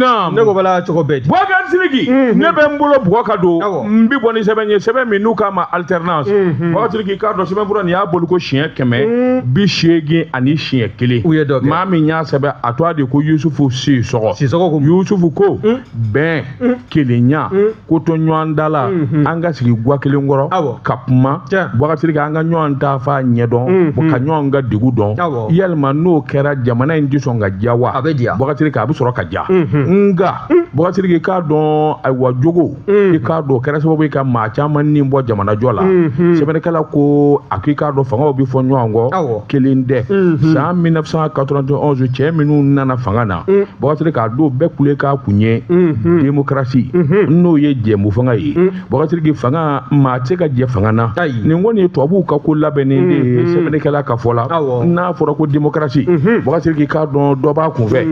Naam. Ne ko bala cogo bɛɛ di. Boubacar Sidiki, ne bɛ n bolo bugɔ ka don Awɔ. n bi bɔ ni sɛbɛn ye, sɛbɛn min n'u k'a ma Alternance. Boubacar Sidiki, k'a dɔn sɛbɛnfura nin y'a boli ko siɲɛ 181. U ye dɔ kɛ. Maa min y'a sɛbɛn, a tɔgɔ de ko Yusufu Sisɔgɔ. Sisɔgɔ ko mun? Yusufu ko bɛn, kelenya, kotoɲɔgɔndala, an ka sigi gwa kelen kɔrɔ Awɔ. ka kuma. Tiɲɛ. Boubacar Sidiki, an ka ɲɔgɔn tafa ɲɛdɔn, ka ɲɔgɔn ka degun dɔn. Awɔ. Yalima n'o kɛra, jamana in tɛ sɔn ka diya wa? A bɛ diya. Boubacar Sidiki, a bɛ sɔrɔ ka diya. Nka Boubacar Sidiki, k'a dɔn, ayiwa, jogo, i k'a dɔn o kɛra sababu ye ka maa caman ni bɔ jamanajɔ la. Sɛbɛnnikɛla ko a k'i k'a dɔn fangaw bɛ fɔ ɲɔgɔn kɔ. Awɔ. Kelen tɛ. San 1991, cɛ minnu nana fanga na, Boubacar Sidiki, k'a dɔn bɛɛ kule k'a kun ye démocratie, n'o ye jɛmu fanga ye. Boubacar Sidiki, fanga, maa tɛ se ka jɛ fanga na. Ayi. Nin kɔni ye tubabuw ka ko labɛnnen de ye. Sɛbɛnnikɛla ka fɔ la, Awɔ. n'a fɔra ko démocratie, Boubacar Sidiki, k'a dɔn dɔ b'a kunfɛ.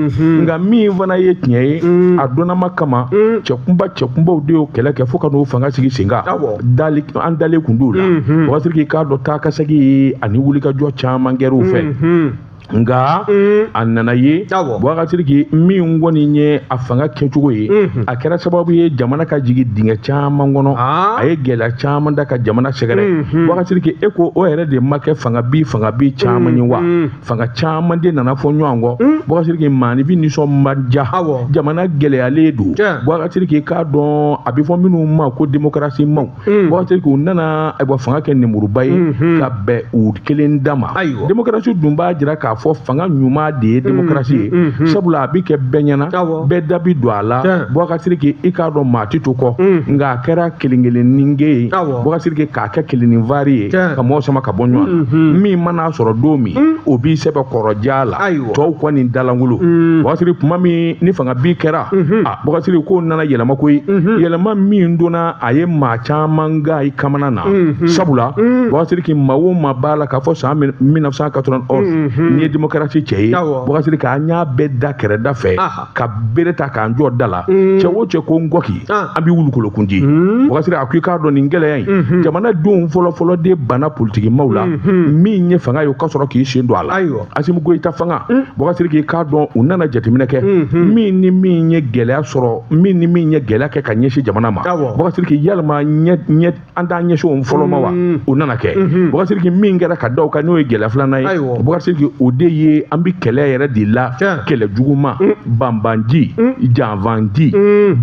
Nka min fana ye tiɲɛ ye, a dɔnnama kama, cɛkunba cɛkunbaw de y'o kɛlɛ kɛ fo ka n'o fanga sigi sen kan. Awɔ. Dali an dalen kun t'u la. Boubacar Sidiki, k'a dɔn taa ka segin ani wulikajɔ caman kɛr'u fɛ. Nka a nana ye, Awɔ. Boubacar Sidiki, min kɔni ye a fanga kɛcogo ye, a kɛra sababu ye jamana ka jigin dingɛ caman kɔnɔ. Ah. A ye gɛlɛya caman da ka jamana sɛgɛrɛ. Boubacar Sidiki, e ko o yɛrɛ de ma kɛ fanga bi fanga bi caman ye wa? Fanga caman de nana fɔ ɲɔgɔn kɔ. Boubacar Sidiki, maaninfin nisɔn man diya. Awɔ. Jamana gɛlɛyalen don. Tiɲɛ. Boubacar Sidiki, k'a dɔn a bɛ fɔ minnu ma ko démocratie maw, Boubacar Sidiki, u nana, ayiwa, fanga kɛ nemuruba ye ka bɛn u kelen da ma. Ayiwa. Démocratie dun b'a jira k'a fɔ fanga ɲuman de ye démocratie ye, sabula a bɛ kɛ bɛɛ ɲɛna, Awɔ. bɛɛ da bi don a la. Tiɲɛ. Boubacar Sidiki, i k'a dɔn maa ti to kɔ. Nka a kɛra kelen kelennin ye, Awɔ. Boubacar Sidiki, k'a kɛ kelennin vaari ye Tiɲɛ. ka mɔgɔw sama ka bɔ ɲɔgɔn na. Min mana sɔrɔ don min, o b'i sɛbɛ kɔrɔ ja la. Ayiwa. Tɔw kɔni dalangolo. Boubacar Sidiki, kuma min ni fanga bi kɛra, a Boubacar Sidiki, k'o nana yɛlɛma koyi. Yɛlɛma min donna, a ye maa caman ga i kamana na, sabula Boubacar Sidiki, maa o maa b'a la k'a fɔ san 1991 n'i ye démocratie cɛ ye, Awɔ. Boubacar Sidiki, an y'a bɛɛ da kɛrɛda fɛ Aha. ka bere ta k'an jɔ da la. Cɛ o cɛ ko n gɔki, Ah. an b'i wulukolokundi. Boubacar Sidiki, a ko i k'a dɔn nin gɛlɛya in, jamanadenw fɔlɔfɔlɔ de banna politikimaw la. Min ye fanga ye, o ka sɔrɔ k'i sen don a la. Ayiwa. Assimi Goïta fanga, Boubacar Sidiki, k'a dɔn u nana jateminɛ kɛ, min ni min ye gɛlɛya sɔrɔ, min ni min ye gɛlɛya kɛ ka ɲɛsin jamana ma. Awɔ. Boubacar Sidiki, yalima ɲɛ ɲɛ an t'an ɲɛsin o fɔlɔ ma wa? O nana kɛ, Boubacar Sidiki, min kɛra ka da o kan, n'o ye gɛlɛya filanan ye. Ayiwa. Boubacar Sidiki, o de ye an bi kɛlɛ yɛrɛ de la. Tiɲɛ. Kɛlɛ juguman, banbanji, janfanji,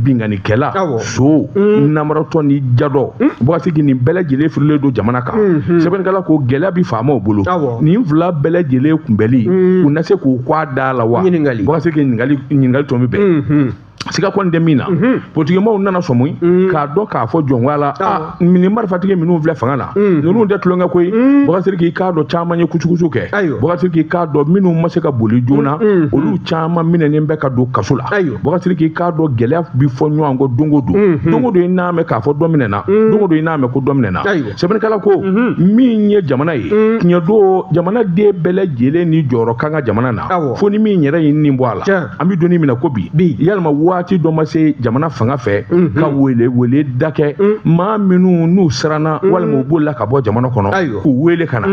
binkannikɛla, Awɔ. so namaratɔ ni jadɔ, Boubacar Sidiki, nin bɛɛ lajɛlen firilen don jamana kan. Sɛbɛnnikɛla ko gɛlɛya bi faamaw bolo. Awɔ. Nin fila bɛɛ lajɛlen kunbɛli, u na se k'u kɔ a da la wa? Ɲininkali. Boubacar Sidiki, ɲininkali tɔ bɛ bɛn. Siga kɔni tɛ min na, politikimaw nana sɔmi k'a dɔn k'a fɔ jɔngoya la, a nin marifatigi minnu filɛ fanga na, ninnu tɛ tulonkɛ koyi. Boubacar Sidiki, k'a dɔn caman ye kusukusu kɛ. Ayiwa. Boubacar Sidiki, k'a dɔn minnu ma se ka boli joona, olu caman minɛnen bɛ ka don kaso la. Ayiwa. Boubacar Sidiki, k'a dɔn gɛlɛya bi fɔ ɲɔgɔn kɔ don o don. Don o don i n'a mɛn k'a fɔ dɔ minɛna, don o don i n'a mɛn ko dɔ minɛna. Ayiwa. Sɛbɛnnikɛla ko min ye jamana ye, tiɲɛ don, jamanaden bɛɛ lajɛlen ni jɔyɔrɔ kan ka jamana na, Awɔ. fo ni min yɛrɛ y'i nin bɔ a la. Tiɲɛ. An bɛ don min na ko bi, Bi. yalima waati dɔ ma se jamana fanga fɛ ka wele wele da kɛ maa minnu n'u siranna walima u bolila ka bɔ jamana kɔnɔ, Ayiwa. k'u wele ka na?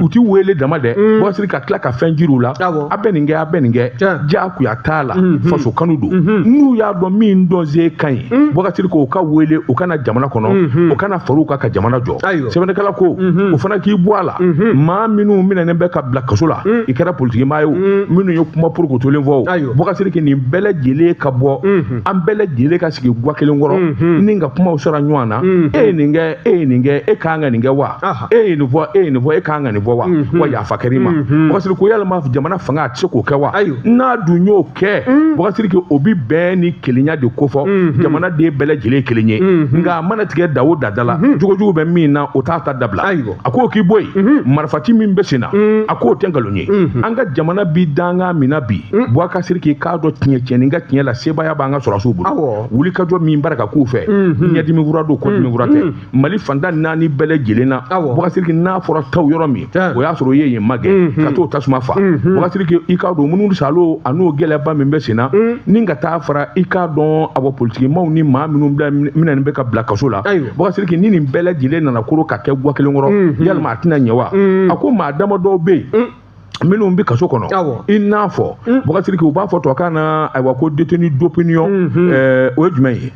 U ti wele dama dɛ, Boubacar Sidiki, ka tila ka fɛn jir'u la. Awɔ. A bɛ nin kɛ, a bɛ nin kɛ. Tiɲɛ. Diyagoya t'a la, faso kanu don. N'u y'a dɔn min dɔn se ka ɲi, Boubacar Sidiki, o ka wele, o ka na jamana kɔnɔ, o ka na far'u kan ka jamana jɔ. Ayiwa. Sɛbɛnnikɛla ko o fana k'i bɔ a la, maa minnu minɛnen bɛ ka bila kaso la, i kɛra politikimaa ye o, minnu ye kuma porokotolen fɔ o, Ayiwa. Boubacar Sidiki, nin bɛɛ lajɛlen ka bɔ, an bɛɛ lajɛlen ka sigi gwa kelen kɔrɔ ni ka kumaw sɔrɔ ɲɔgɔn na. E ye nin kɛ, e ye nin kɛ, e kan ka nin kɛ wa? Aha. E ye nin fɔ, e ye nin fɔ, e kan ka nin fɔ wa? Wa yafa kɛr'i ma. Boubacar Sidiki ko yalima jamana fanga a tɛ se k'o kɛ wa? Ayiwa. N'a dun y'o kɛ, Boubacar Sidiki, o bi bɛn ni kelenya de kofɔ, jamana den bɛɛ lajɛlen ye kelen ye. Nka a mana tigɛ da o da da la, jogojugu bɛ min na, o t'a ta dabila. Ayiwa. A k'o k'i bɔ yen, marifati min bɛ sen na, a k'o tɛ nkalon ye. An ka jamana bi dankan min na bi, Boubacar Sidiki, k'a dɔn tiɲɛ tiɲɛni ka tiɲɛ la, sebaaya b'an ka sɔrɔdasiw bolo. Awɔ. Wulikajɔ min barika k'u fɛ, ɲɛdimi fura don, kɔdimi fura tɛ. Mali fantan naani bɛɛ lajɛlen na, Awɔ. Boubacar Sidiki, n'a fɔra taw yɔrɔ min, Tiɲɛ. o y'a sɔrɔ i ye yen magɛn ka t'o tasuma fa. Boubacar Sidiki, i k'a dɔn minnu salo a n'o gɛlɛyaba min bɛ sen na, ni ka taa fara, i k'a dɔn awɔ, politikimaw ni maa minnu bila minɛnen bɛ ka bila kaso la, Ayiwa. Boubacar Sidiki, ni nin bɛɛ lajɛlen nana koro ka kɛ gwa kelen kɔrɔ, yalima a tɛna ɲɛ wa? A ko maa damadɔw bɛ yen. Minnu bɛ kaso kɔnɔ, i n'a fɔ Boubacar Sidiki, u b'a fɔ tubabukan na, ayiwa, ko détenu d'opinion, o ye jumɛn ye?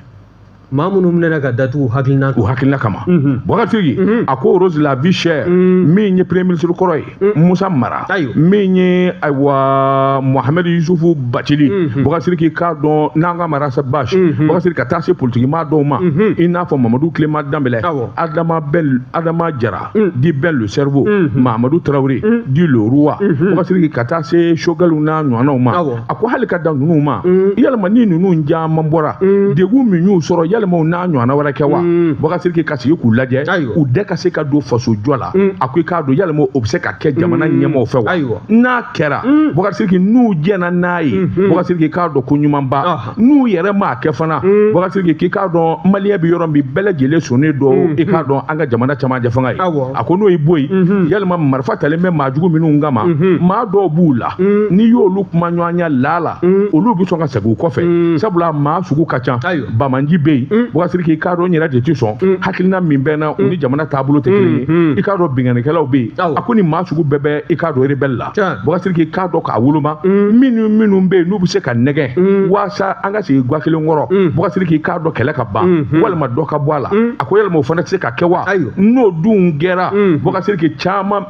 Maa minnu minɛna ka datugu hakilina u hakilina kama. Boubacar Sidiki, a ko Rose la vie chère, min ye premier ministre kɔrɔ ye Musa Mara, min ye, ayiwa, Mohamed Yusufu Bacili, Boubacar Sidiki k'a dɔn n'an ka mara Bash, Boubacar Sidiki, ka taa se politiki maa dɔw ma, i n'a fɔ Mamadu Tilema Danbɛlɛ, Adama Ben, Adama Jara dit Ben le cerveau, Mahamadu Traoré dit le roi, Boubacar Sidiki, ka taa se Choguel n'a ɲɔgɔnnaw ma. A ko hali ka dan ninnu ma, yalima ni ninnu caman bɔra, degun min y'u sɔrɔ, yalima u n'a ɲɔgɔnna wɛrɛ kɛ wa? Boubacar Sidiki, ka sigi k'u lajɛ, u dɛ ka se ka don faso jɔ la. A ko i k'a dɔn, yalima o bɛ se ka kɛ jamana ɲɛmaaw fɛ wa? N'a kɛra, Boubacar Sidiki, n'u jɛnna n'a ye, Boubacar Sidiki k'a dɔn ko ɲumanba. N'u yɛrɛ m'a kɛ fana, Boubacar Sidiki, k'i k'a dɔn maliyɛn bɛ yɔrɔ min, bɛɛ lajɛlen sɔnnen don, i k'a dɔn an ka jamana camancɛ fanga ye. A ko n'o y'i bɔ yen, yalima marifa talen bɛ maa jugu minnu kama, maa dɔw b'u la, n'i y'olu kuma ɲɔgɔnya la, olu bɛ sɔn ka segin u kɔfɛ, sabula maa sugu ka ca, bamanji bɛ yen. Boubacar Sidiki, k'a dɔn n yɛrɛ de tɛ sɔn hakilina min bɛ n na, u ni jamana taabolo tɛ kelen ye. I k'a dɔn binkannikɛlaw bɛ yen. A ko ni maa sugu bɛɛ bɛ, i k'a dɔn, rebelle la. Boubacar Sidiki k'a dɔn k'a woloma minnu bɛ yen n'u bɛ se ka nɛgɛ waasa an ka sigi ga kelen kɔrɔ, Boubacar Sidiki k'a dɔn kɛlɛ ka ban walima dɔ ka bɔ a la. A ko yalima o fana tɛ se ka kɛ wa? N'o dun kɛra, Boubacar Sidiki, caman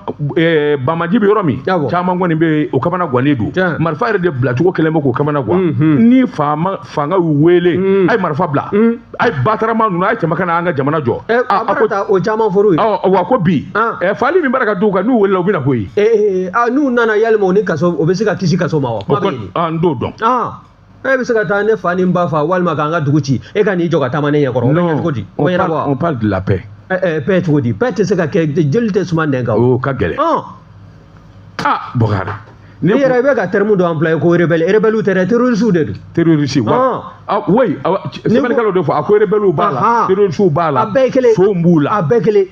bamaji bɛ yɔrɔ min, caman kɔni bɛ yen, o kamana gannen don. Marifa yɛrɛ de bilacogo kɛlen bɛ k'o kamana gan. Ni faama fanga y'u wele, a ye marifa bila, a ye batarama ninnu, a ye tɛmɛ ka na an ka jamana jɔ. A ko o caman fɔr'u ye. Wa ko bi fali min b'a ka du kan, n'u welela, u bɛ na koyi. N'u nana, yalima o ni kaso, o bɛ se ka kisi kaso ma wa? N t'o dɔn. E bɛ se ka taa ne fa ni n ba fa walima k'an ka dugu ci, e ka n'i jɔ ka taama ne ɲɛkɔrɔ, o bɛ kɛ cogo di? O bɛ ɲɛnabɔ wa? On parle de la paix. Paix cogo di? Paix tɛ se ka kɛ, jeli tɛ suma nɛn kan. O ka gɛlɛn. Ah, Boubacar. Ne yɛrɛ, i bɛ ka terme dɔ employé ko rebelle. Rebelle tɛ dɛ, terroriste de don. Terroriste wa? Ah oui, sɛbɛnnikɛlaw de fɔ, a ko rebelle b'a la, terroriste b'a la. A bɛɛ ye kelen. Fo b'u la. A bɛɛ kelen.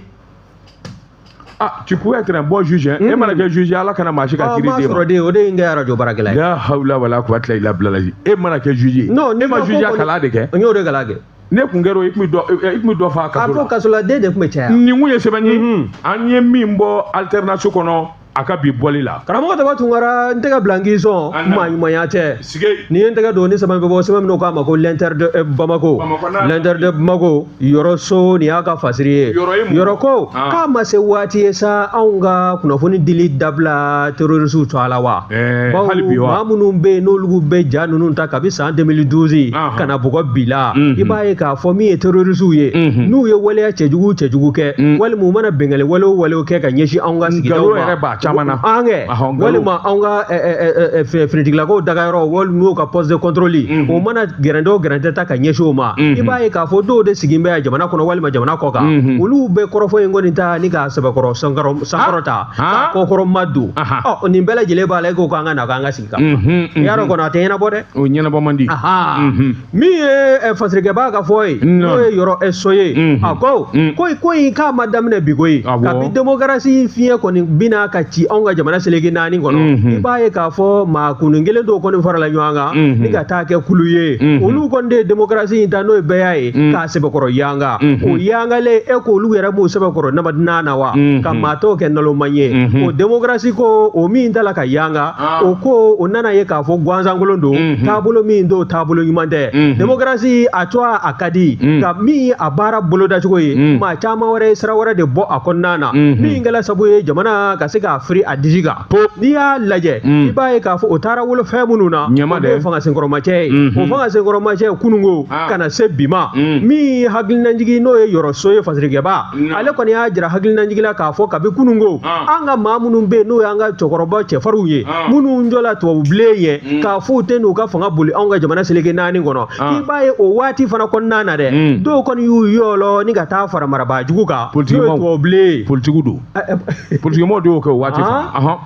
Ah, tu pouvais être un bon juge, hein. E mana kɛ juge, Ala kana maa si ka kiiri d'e ma. Ma sɔrɔ de, o de ye n kɛ radio baarakɛla ye. La hawla wala quwwata illa billah. E mana kɛ juge ye. Non, e ma juge ya kalan de kɛ. N y'o de kalan kɛ. Ne kun kɛra o, i kun bɛ dɔ fa kaso la. A ko kasoladen de tun bɛ caya. Nin kun ye sɛbɛn ye, an ye min bɔ alternance kɔnɔ a ka bi bɔli la. Karamɔgɔ Daba Tunkara, n tɛgɛ bila n k'i sɔn, maa ɲumanya tɛ. Ni ye n tɛgɛ don ni sɛbɛn bɛ bɔ, sɛbɛn min k'a ma ko l'Inter de Bamako, l'Inter de Bamako, yɔrɔ so, nin y'a ka fasiri ye. Yɔrɔ ko k'a ma se waati ye sa, anw ka kunnafoni dili dabila terroriste to a la wa? Bawo maa minnu bɛ yen n'olu bɛ ja ninnu ta kabi san 2012 ka na bugɔ bi la, i b'a ye k'a fɔ min ye terroriste ye, n'u ye waleya cɛjugu kɛ, walima u mana bɛnkanni wale o wale kɛ ka ɲɛsin anw ka sigidaw ma. Caman na. An kɛ walima anw ka finitigilakaw dagayɔrɔ, walima n'u ka poste de contrôle, o mana gɛrɛntɛ o gɛrɛntɛ ta ka ɲɛsin o ma, i b'a ye k'a fɔ dɔw de sigin bɛ yan jamana kɔnɔ walima jamana kɔ kan, olu bɛ kɔrɔfɔ in kɔni ta ni k'a sɛbɛkɔrɔ sankɔrɔ ta k'a kɔkɔrɔma don. Ɔ, nin bɛɛ lajɛlen b'a la, e ko k'an ka na k'an ka sigi kan. I y'a dɔn kɔni, a tɛ ɲɛnabɔ dɛ. O ɲɛnabɔ man di. Min ye fasirikɛbaa ka fɔ ye, n'o ye yɔrɔ so ye, a ko ko in k'a ma daminɛ bi koyi, kabi démocratie fiɲɛ kɔni binna ka ci anw ka jamana seleke naani kɔnɔ, i b'a ye k'a fɔ maa kunun kelen dɔw kɔni farala ɲɔgɔn kan ni ka taa kɛ kulu ye. Olu kɔni de ye démocratie in ta, n'o ye bɛɛ ye, k'a sɛbɛkɔrɔ yanga. O yangalen, e ko olu yɛrɛ b'o sɛbɛkɔrɔ namadina na wa, ka maa tɔw kɛ naloma ye. O démocratie ko o min ta la ka yanga, o ko o nana ye k'a fɔ gansankolon don, taabolo min don, taabolo ɲuman tɛ. Démocratie a to a ka di nka min a baara bolodacogo ye, maa caman wɛrɛ ye sira wɛrɛ de bɔ a kɔnɔna na, min kɛla sababu ye jamana ka se k'a firi a disi kan. N'i y'a lajɛ, i b'a ye k'a fɔ o taara wolo fɛn minnu na, o ye fanga senkɔrɔmacɛ ye. O fanga senkɔrɔmacɛ kununko ka na se bi ma, min hakilinajigi n'o ye yɔrɔ so ye, fasirikɛba ale kɔni y'a jira hakilinajigi la k'a fɔ kabi kununko an ka maa minnu bɛ yen n'o y'an ka cɛkɔrɔba cɛfarinw ye, minnu jɔla tubabu bilen ye k'a fɔ u tɛ n'u ka fanga boli anw ka jamana seleke naani kɔnɔ, i b'a ye o waati fana kɔnɔna na dɛ, dɔw kɔni y'u yɔlɔ ni ka taa fara marabaa jugu kan, n'o ye tubabu bilen ye. Politigiw don. Politikimɔgɔw de y'o kɛ o waati fana.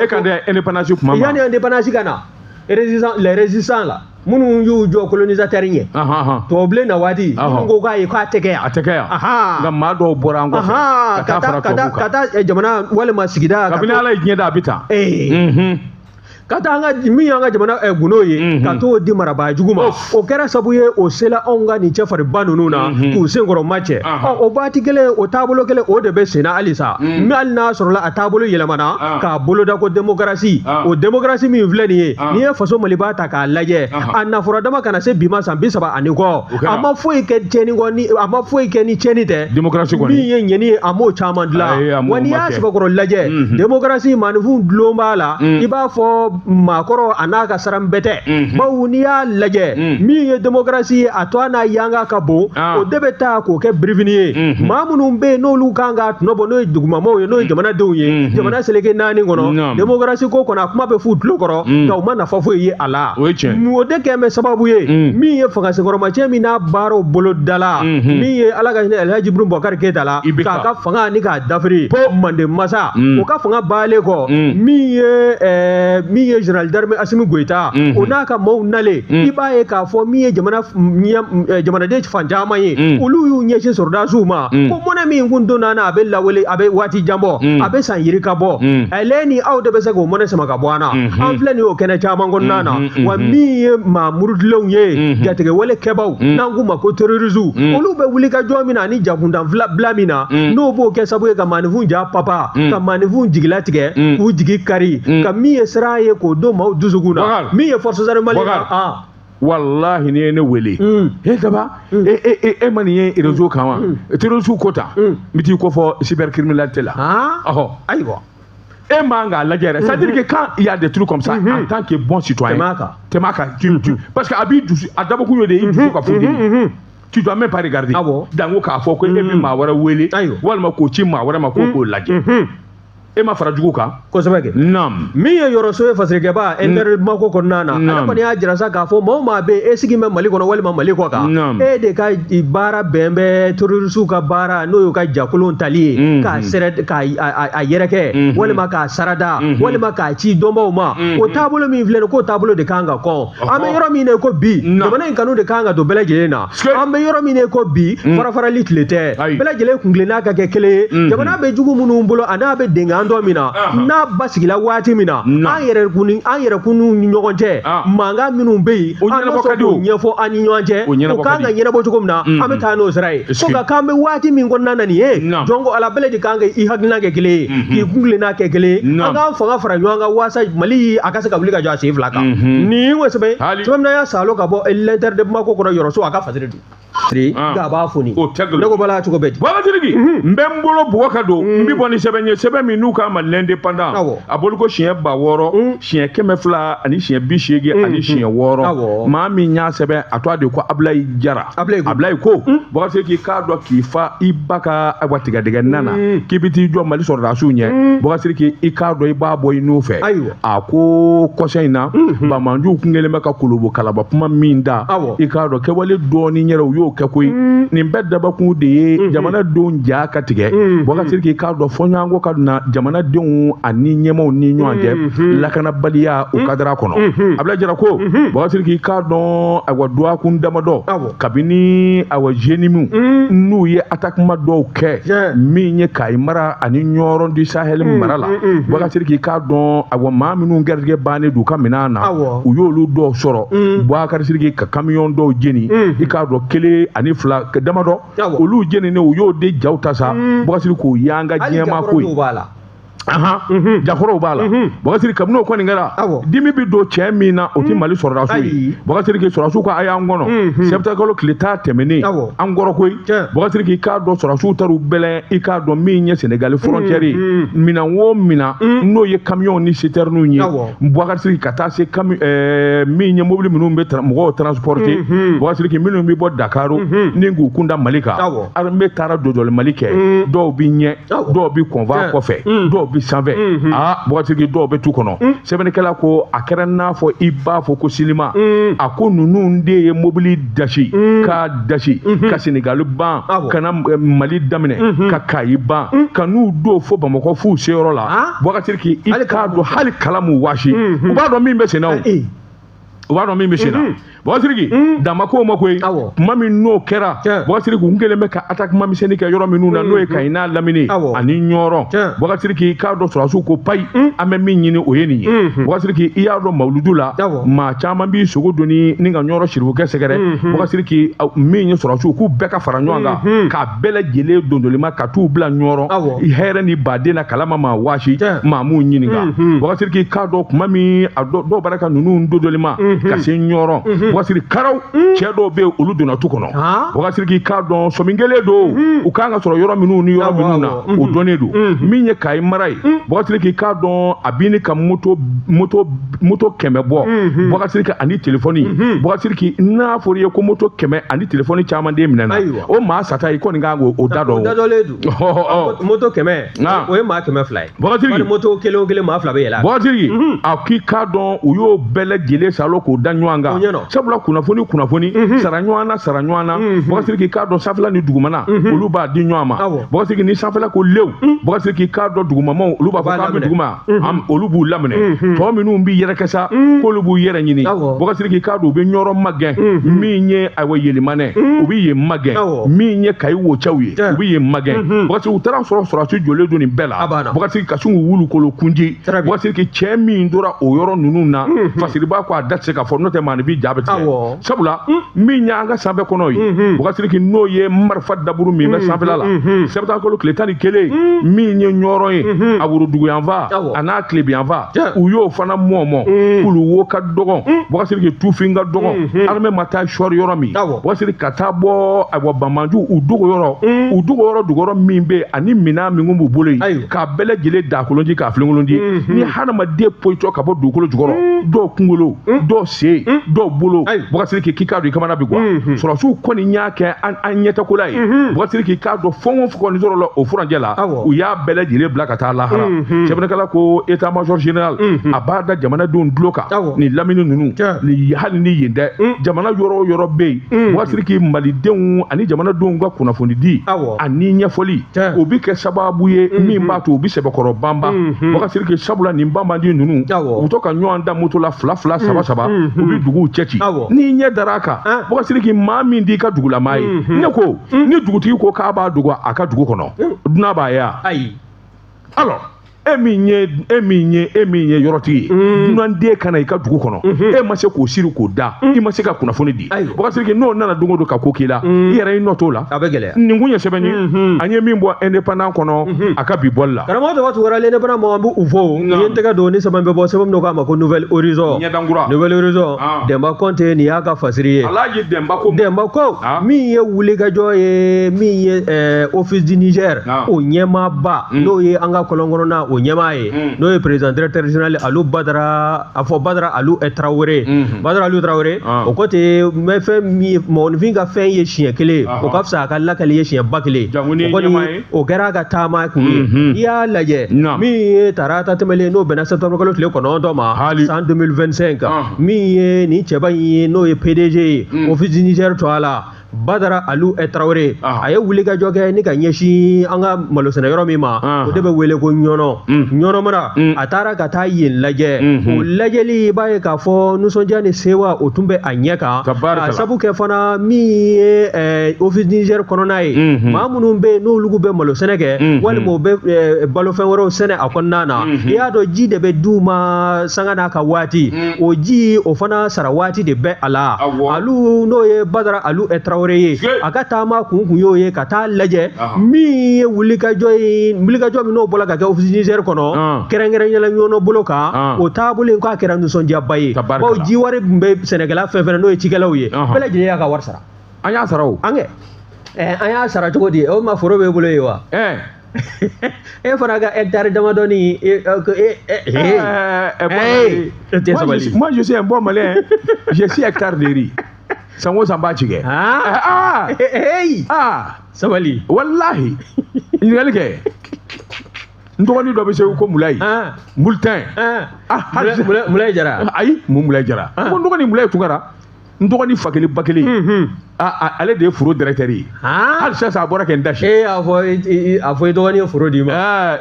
E kan tɛ indépendance kuma ma. Yanni indépendance ka na, les résistants la, minnu y'u jɔ colonisateur ɲɛ, tubabu bilen na waati, minnu ko k'a ye k'a tɛ kɛ yan. A tɛ kɛ yan. Nka maa dɔw bɔra an kɔfɛ ka taa fara tubabu kan. Ka taa jamana walima sigida. Kabini Ala ye diɲɛ da, a bɛ tan. Ka taa an ka min y'an ka jamana gundo ye ka t'o di marabaa jugu ma, o kɛra sabu ye o sela anw ka nin cɛfarinba ninnu na k'u senkɔrɔ ma cɛ. O waati kelen, o taabolo kelen, o de bɛ senna halisa. Min hali n'a sɔrɔla a taabolo yɛlɛmana k'a boloda ko démocratie, o démocratie min filɛ nin ye, n'i ye faso Maliba ta k'a lajɛ, a nafɔra dama ka na se bi ma san 30 ani kɔ, a ma foyi kɛ tiɲɛni kɔ, ni a ma foyi kɛ ni tiɲɛni tɛ. Démocratie kɔni min ye ɲɛni ye, a m'o caman dilan. Wa n'i y'a sɛbɛkɔrɔ lajɛ, démocratie maaninfin dulon b'a la, i b'a fɔ maakɔrɔ a n'a ka saran bɛtɛ. Bawo n'i y'a lajɛ, min ye démocratie ye, a to a n'a yanga ka bon, o de bɛ taa k'o kɛ birifini ye. Maa minnu bɛ yen n'olu kan ka tɔnɔ bɔ, n'o ye dugumamɔgɔw ye, n'o ye jamanadenw ye, jamana seleke naani kɔnɔ, démocratie ko kɔnɔ a kuma bɛ f'u tulo kɔrɔ, nka u ma nafa foyi ye a la. O de kɛ bɛ sababu ye min ye fanga senkɔrɔmacɛ min n'a baaraw bolo da la, min ye Ala ka hinɛ Alhaji Ibrahim Boubacar Keita la, k'a ka fanga ni k'a dafiri Manden masa, o ka fanga baalen kɔ, min ye général d'armée Assimi Goïta, o n'a ka maaw nalen, i b'a ye k'a fɔ min ye jamanaden fan caman ye, olu y'u ɲɛsin sɔrɔdasiw ma ko mɔnɛ min kun donna na, a bɛ lawele, a bɛ waati jan bɔ, a bɛ san yirika bɔ, ale ni aw de bɛ se k'o mɔnɛ sama ka bɔ an na. An filɛ nin ye o kɛnɛ caman kɔnɔna na. Wa min ye maa murutilenw ye, jatigɛwale kɛbaw, n'an k'u ma ko terroristes, olu bɛ wuli ka jɔ min na ani jakuntan bila min na, n'o b'o kɛ sababu ye ka maaninfin ja papa, ka maaninfin jigilatigɛ, k'u jigi kari, ka min ye sira ye k'o don maaw dusukun na, min ye forces armées maliennes. Wallahi, ni ye ne wele e daba e ma nin ye réseau kan wa, terroriste ko ta, n bɛ t'i ko fɔ cybercriminalité la. Ɔhɔ, ayiwa, e man k'a lajɛ yɛrɛ. C'est à dire que quand il y a des trucs comme ça, en tant que bon citoyen, tɛmɛ a kan, parce que a b'i dusu, a dabɔkun ye de i dusu ka funteni. Tu dois même pas regarder. Dango k'a fɔ ko e bɛ maa wɛrɛ wele walima k'o ci maa wɛrɛ ma ko k'o lajɛ, e ma fara jugu kan. Kosɛbɛ kɛ. Naam. Min ye yɔrɔso ye fasirikɛba inter mako kɔnɔna na, ale kɔni y'a jira sa k'a fɔ maa o maa bɛ e sigi bɛ Mali kɔnɔ walima Mali kɔ kan, e de ka baara bɛn bɛ terroriste ka baara, n'o y'u ka jakolon tali ye k'a sɛrɛ k'a yɛrɛkɛ walima k'a sarada walima k'a ci dɔnbaw ma, o taabolo min filɛ nin, k'o taabolo de kan ka kɔn. An bɛ yɔrɔ min na ko bi, jamana in kanu de kan ka don bɛɛ lajɛlen na. An bɛ yɔrɔ min na ko bi, farafarali tile tɛ, bɛɛ lajɛlen kuntilenna ka kɛ kelen ye. Jamana bɛ jugu minnu bolo, a n'a bɛ denkan dɔ min na, n'a basigila waati min na, an yɛrɛ kun ni ɲɔgɔn cɛ, mankan minnu bɛ yen, an bɛ sɔn k'o ɲɛfɔ an ni ɲɔgɔn cɛ, o kan ka ɲɛnabɔ cogo min na, an bɛ taa n'o sira ye. Ko nka k'an bɛ waati min kɔnɔna na nin ye, jɔn ko Ala, bɛɛ de kan ka i hakilina kɛ kelen ye, k'i kuntilenna kɛ kelen ye, an k'an fanga fara ɲɔgɔn kan waasa Mali a ka se ka wuli ka jɔ a sen fila kan. Nin ko sɛbɛn sɛbɛn min y'a salo ka bɔ l'Inter de Bamako kɔnɔ, yɔrɔso a ka fasiri don. Nka a b'a foni. Ne ko bala cogo bɛ di? Baba Sidiki, n bɛ n bolo bugɔ ka don, n bɛ bɔ ni sɛbɛn ye, sɛbɛn min n'u k'a ma l'Indépendant, a bolo ko siɲɛ 6000, siɲɛ 200 ani siɲɛ 86, maa min y'a sɛbɛn, a tɔgɔ de ko Abulayi Jara. Abulayi ko Baba Sidiki, k'a dɔn k'i fa i ba ka ayiwa tigɛdɛgɛ na k'i bɛ t'i jɔ Mali sɔrɔdasiw ɲɛ, Baba Sidiki, i k'a dɔn i b'a bɔ i n'u fɛ. A ko kɔsɛ in na, bamanjuw kun kɛlen bɛ ka kolobo kalaba kuma min da, i k'a dɔn kɛwale dɔɔnin yɛrɛ u y'o kɛ koyi. Nin bɛɛ dabakun de ye jamanadenw ja ka tigɛ. Baba Sidiki, k'a dɔn fɔɲɔgɔnkɔ ka na jamanadenw ani ɲɛmaaw ni ɲɔgɔn cɛ, lakanabaliya o kadara kɔnɔ. Abulayi Jara ko Baba Sidiki, k'a dɔn ayiwa dɔgɔkun damadɔ kabini ayiwa JNIM n'u ye attaquement dɔw kɛ min ye Kayi mara ani Ɲɔrɔn du Sahel mara la, Baba Sidiki, k'a dɔn ayiwa maa minnu garijɛgɛ bannen d'u ka minɛn na, u y'olu dɔw sɔrɔ. Bubakari Sidiki ka camion dɔw jeni, i k'a dɔn kelen ani fila damadɔ, olu jeninen u y'o de jaw ta sa, Bubakari Sidiki k'o y'an ka diɲɛmaa ko ye. Jakɔrɔw b'a la. Bubakari Sidiki, kabini o kɔni kɛra, dimi bɛ don cɛ min na, o tɛ Mali sɔrɔdasiw ye. Bubakari Sidiki, sɔrɔdasiw ko a y'an kɔnɔ septembre kalo tile 10 tɛmɛnen, an kɔrɔ koyi. Bubakari Sidiki, k'a dɔn sɔrɔdasiw taar'u bɛlɛn, i k'a dɔn min ye Senegali frontière ye, minɛn o minɛn n'o ye camion ni citernes ye, Bubakari Sidiki, ka taa se min ye mobili minnu bɛ mɔgɔw transporter, Bubakari Sidiki, minnu bɛ bɔ Dakar ni k'u kun da Mali kan, armée taara jɔjɔli Mali kɛ, dɔw bɛ ɲɛ, dɔw bɛ convoi kɔfɛ, dɔw bɛ sanfɛ, Bubakari Sidiki, dɔw bɛ tu kɔnɔ. Sɛbɛnnikɛla ko a kɛra n'a fɔ i b'a fɔ ko silima, a ko ninnu de ye mobili dasi k'a dasi ka Senegali ban, ka na Mali daminɛ, ka Kayi ban, ka n'u don fo Bamakɔ f'u seyɔrɔ la. Bubakari Sidiki, i k'a dɔn hali kala m'u waasi, u b'a dɔn min bɛ sen na o, u b'a dɔn min bɛ sen na. Bɔsiriki dama ko ma koyi kuma min n'o kɛra Bɔsiriki u kɛlen bɛ ka attaquement misɛnnin kɛ yɔrɔ minnu na n'o ye Kayi n'a lamini ani Ɲɔrɔ. Bɔsiriki k'a dɔn sɔrɔdasiw ko payi an bɛ min ɲini o ye nin ye. Bɔsiriki i y'a dɔn mawuludu la maa caman b'i sogo doni ni ka Ɲɔrɔ sirifukɛ sɛgɛrɛ. Bɔsiriki min ye sɔrɔdasiw k'u bɛɛ ka fara ɲɔgɔn kan k'a bɛɛ lajɛlen dondolima ka t'u bila Ɲɔrɔ hɛrɛ ni baden na kalama maa waasi maa m'u ɲininka. Bɔsiriki k'a dɔn kuma min a dɔw b'ara ka ninnu dondolima ka se Ɲɔrɔ. Bɔsiriki karaw cɛ dɔw bɛ yen olu donna tu kɔnɔ. Bɔsiriki k'a dɔn sɔmi kelen don u kan ka sɔrɔ yɔrɔ minnu ni yɔrɔ minnu na o dɔnnen don. Min ye Kayi mara ye, Bɔsiriki k'a dɔn a b'i ni ka moto 100 bɔ. Bɔsiriki ani telefɔni. Bɔsiriki n'a fɔra i ye ko moto 100 ani telefɔni caman den minɛna o maa sata i kɔni kan k'o da dɔn. O da dɔnlen don. Moto 100 o ye maa 200 ye. Bɔsiriki moto kelen o kelen maa 2 bɛ yɛlɛ a. Bɔsiriki a k'i k'a dɔn u y'o bɛɛ lajɛlen salo k'o da ɲɔgɔn kan. Sabula kunnafoni sara ɲɔgɔn na sara ɲɔgɔn na. Bɔsiriki k'a dɔn sanfɛla ni dugumana olu b'a di ɲɔgɔn ma. Bɔsiriki ni sanfɛla ko lew, Bɔsiriki k'a dɔn dugumamaw olu b'a fɔ k'an bɛ duguma, olu b'u laminɛ. Tɔ minnu b'i yɛrɛkɛ sa k'olu b'u yɛrɛ ɲini. Bɔsiriki k'a dɔn u bɛ Ɲɔrɔ magɛn, min ye ayiwa Yelimanɛ u bɛ yen magɛn, min ye Kayi wocɛw ye u bɛ yen magɛn. Bɔsiriki u taara sɔrɔ sɔrɔdasi jɔlen don nin bɛɛ la. Bɔsiriki ka sin k'u wulu kolo kunji. Bɔsiriki cɛ min tora o yɔrɔ ninnu na, Fasiriba ko a da tɛ se ka fɔ n'o tɛ maaninfin ja bɛ tigɛ. Sabula min y'an ka sanfɛ kɔnɔ ye, Bɔsiriki n'o ye marifa daburu min bɛ sanfɛla la sɛbɛntakolo tile 11 min ye Ɲɔrɔ ye a woroduguyanfan a n'a tilebiyanfan u y'o fana mɔmɔ. Kuluwo ka dɔgɔn, Bɔsiriki tufin ka dɔgɔn, armée ma taa sɔri yɔrɔ min, Bɔsiriki ka taa bɔ ayiwa banbanju u dogo yɔrɔ u dogo yɔrɔ duguyɔrɔ min bɛ yen ani minɛn min b'u bolo yen k'a bɛɛ lajɛlen dakolon ji k'a filenkolon ji. Ni hadamaden poyitɔ ka bɔ dugukolo jukɔrɔ, dɔw kunkolo, dɔw sen, dɔw bolo, Bɔsiriki k'i k'a dɔn i kamana bi kuwa. Sɔrɔdasiw kɔni y'a kɛ an ɲɛtɛkola ye. Bɔsiriki k'a dɔn fɛn o fɛn kɔni sɔrɔla o furancɛ la, u y'a bɛɛ lajɛlen bila ka taa lahara. Sɛbɛnnikɛla ko état major général a b'a da jamanadenw tulo kan nin lamini ninnu ni hali ni yen tɛ jamana yɔrɔ o yɔrɔ bɛ yen. Bɔsiriki malidenw ani jamanadenw ka kunnafoni di ani ɲɛfɔli o bɛ kɛ sababu ye min b'a to u bɛ sɛbɛkɔrɔ banban. Bɔsiriki sabula nin banbandi ninnu u bɛ to ka ɲɔgɔn da moto la 2 2 3 3 u bɛ duguw cɛ ci. N'i ɲɛ dara a kan, Bɔsiriki maa min t'i ka dugulamaa ye, ne ko ni dugutigi ko k'a b'a dogo a ka dugu kɔnɔ, dunan b'a ye wa? Ayi. Alors e min ye yɔrɔtigi ye, dunanden ka na i ka dugu kɔnɔ, e ma se k'o siri k'o da, i ma se ka kunnafoni di. Bɔsiriki n'o nana don o don ka ko k'i la, i yɛrɛ i nɔ t'o la. A bɛ gɛlɛya. Nin kun ye sɛbɛn ye an ye min bɔ indépendant kɔnɔ a ka bi bɔli la. Karamɔgɔ Daba Tunkara, l'indépendant mɔgɔ an b'u fo. U ye n tɛgɛ don ni sɛbɛn bɛ bɔ sɛbɛn min k'a ma ko Nouvel Horizon. Ɲɛdankura. Nouvel Horizon. Dɛnba Kɔnte nin y'a ka fasiri ye. Alaji Dɛnba ko. Dɛnba ko min ye wulikajɔ ye, min ye Office du Niger o ɲɛmaaba n'o ye an ka kɔlɔn kɔnɔna o ɲɛmaa ye, n'o ye président directeur général Alu Badara a fɔ Badara Alu Tarawele. Badara Alu Tarawele o ko ten n bɛ fɛn min mɔgɔninfin ka fɛn ye siɲɛ kelen o ka fisa a ka lakali ye siɲɛ 1000. O kɔni o kɛra a ka taama kun ye. N'i y'a lajɛ min ye tarata tɛmɛlen n'o bɛnna septembre kalo tile 9 ma san 2025, min ye nin cɛba in ye n'o ye PDG ye Office du Niger tɔgɔ la, Badara Alu Tarawele a ye wulikajɔ kɛ ni ka ɲɛsin an ka malo sɛnɛ yɔrɔ min ma, o de bɛ wele ko Ɲɔnɔ. Ɲɔnɔ mara a taara ka taa yen lajɛ. O lajɛli i b'a ye k'a fɔ nisɔndiya ni sewa o tun bɛ a ɲɛ kan, ka sabu kɛ fana min ye Office du Niger kɔnɔna ye, maa minnu bɛ yen n'olu bɛ malo sɛnɛ kɛ walima u bɛ balofɛn wɛrɛw sɛnɛ a kɔnɔna na, i y'a dɔn ji de bɛ d'u ma sanga n'a ka waati, o ji o fana sara waati de bɛ a la. Alu n'o ye Badara Alu Tarawele ye, a ka taama kun y'o ye ka taa lajɛ min ye wulikajɔ ye, wulikajɔ min n'o bɔra ka kɛ Office du Niger kɔnɔ kɛrɛnkɛrɛnnenya la Ɲɔnɔ bolo kan, o taabolo in k'a kɛra nisɔndiyaba ye, bawo ji wari tun bɛ sɛnɛkɛla fɛn fɛn n'o ye cikɛlaw ye, bɛɛ lajɛlen y'a ka wari sara. An y'a sara o. An kɛ an y'a sara cogo di? O ma foro b'e bolo yen wa? E fana ka hectare damadɔni e tɛ sabali. Moi je suis un bon malien, j'ai 6 hectares de riz. Sango san b'a ci kɛ. Sabali. Walahi ɲininkali kɛ n dɔgɔnin dɔ bɛ Segu ko Mulayi. Multin. Mulayi Jara. Ayi mun Mulayi Jara. Ko n dɔgɔnin Mulayi Tunkara. N dɔgɔnin Fakelen Bakelen, ale de ye foro directeur ye. Hali sisan a bɔra kɛ n dasi. E y'a fɔ, a fɔ i dɔgɔnin ye foro d'i ma.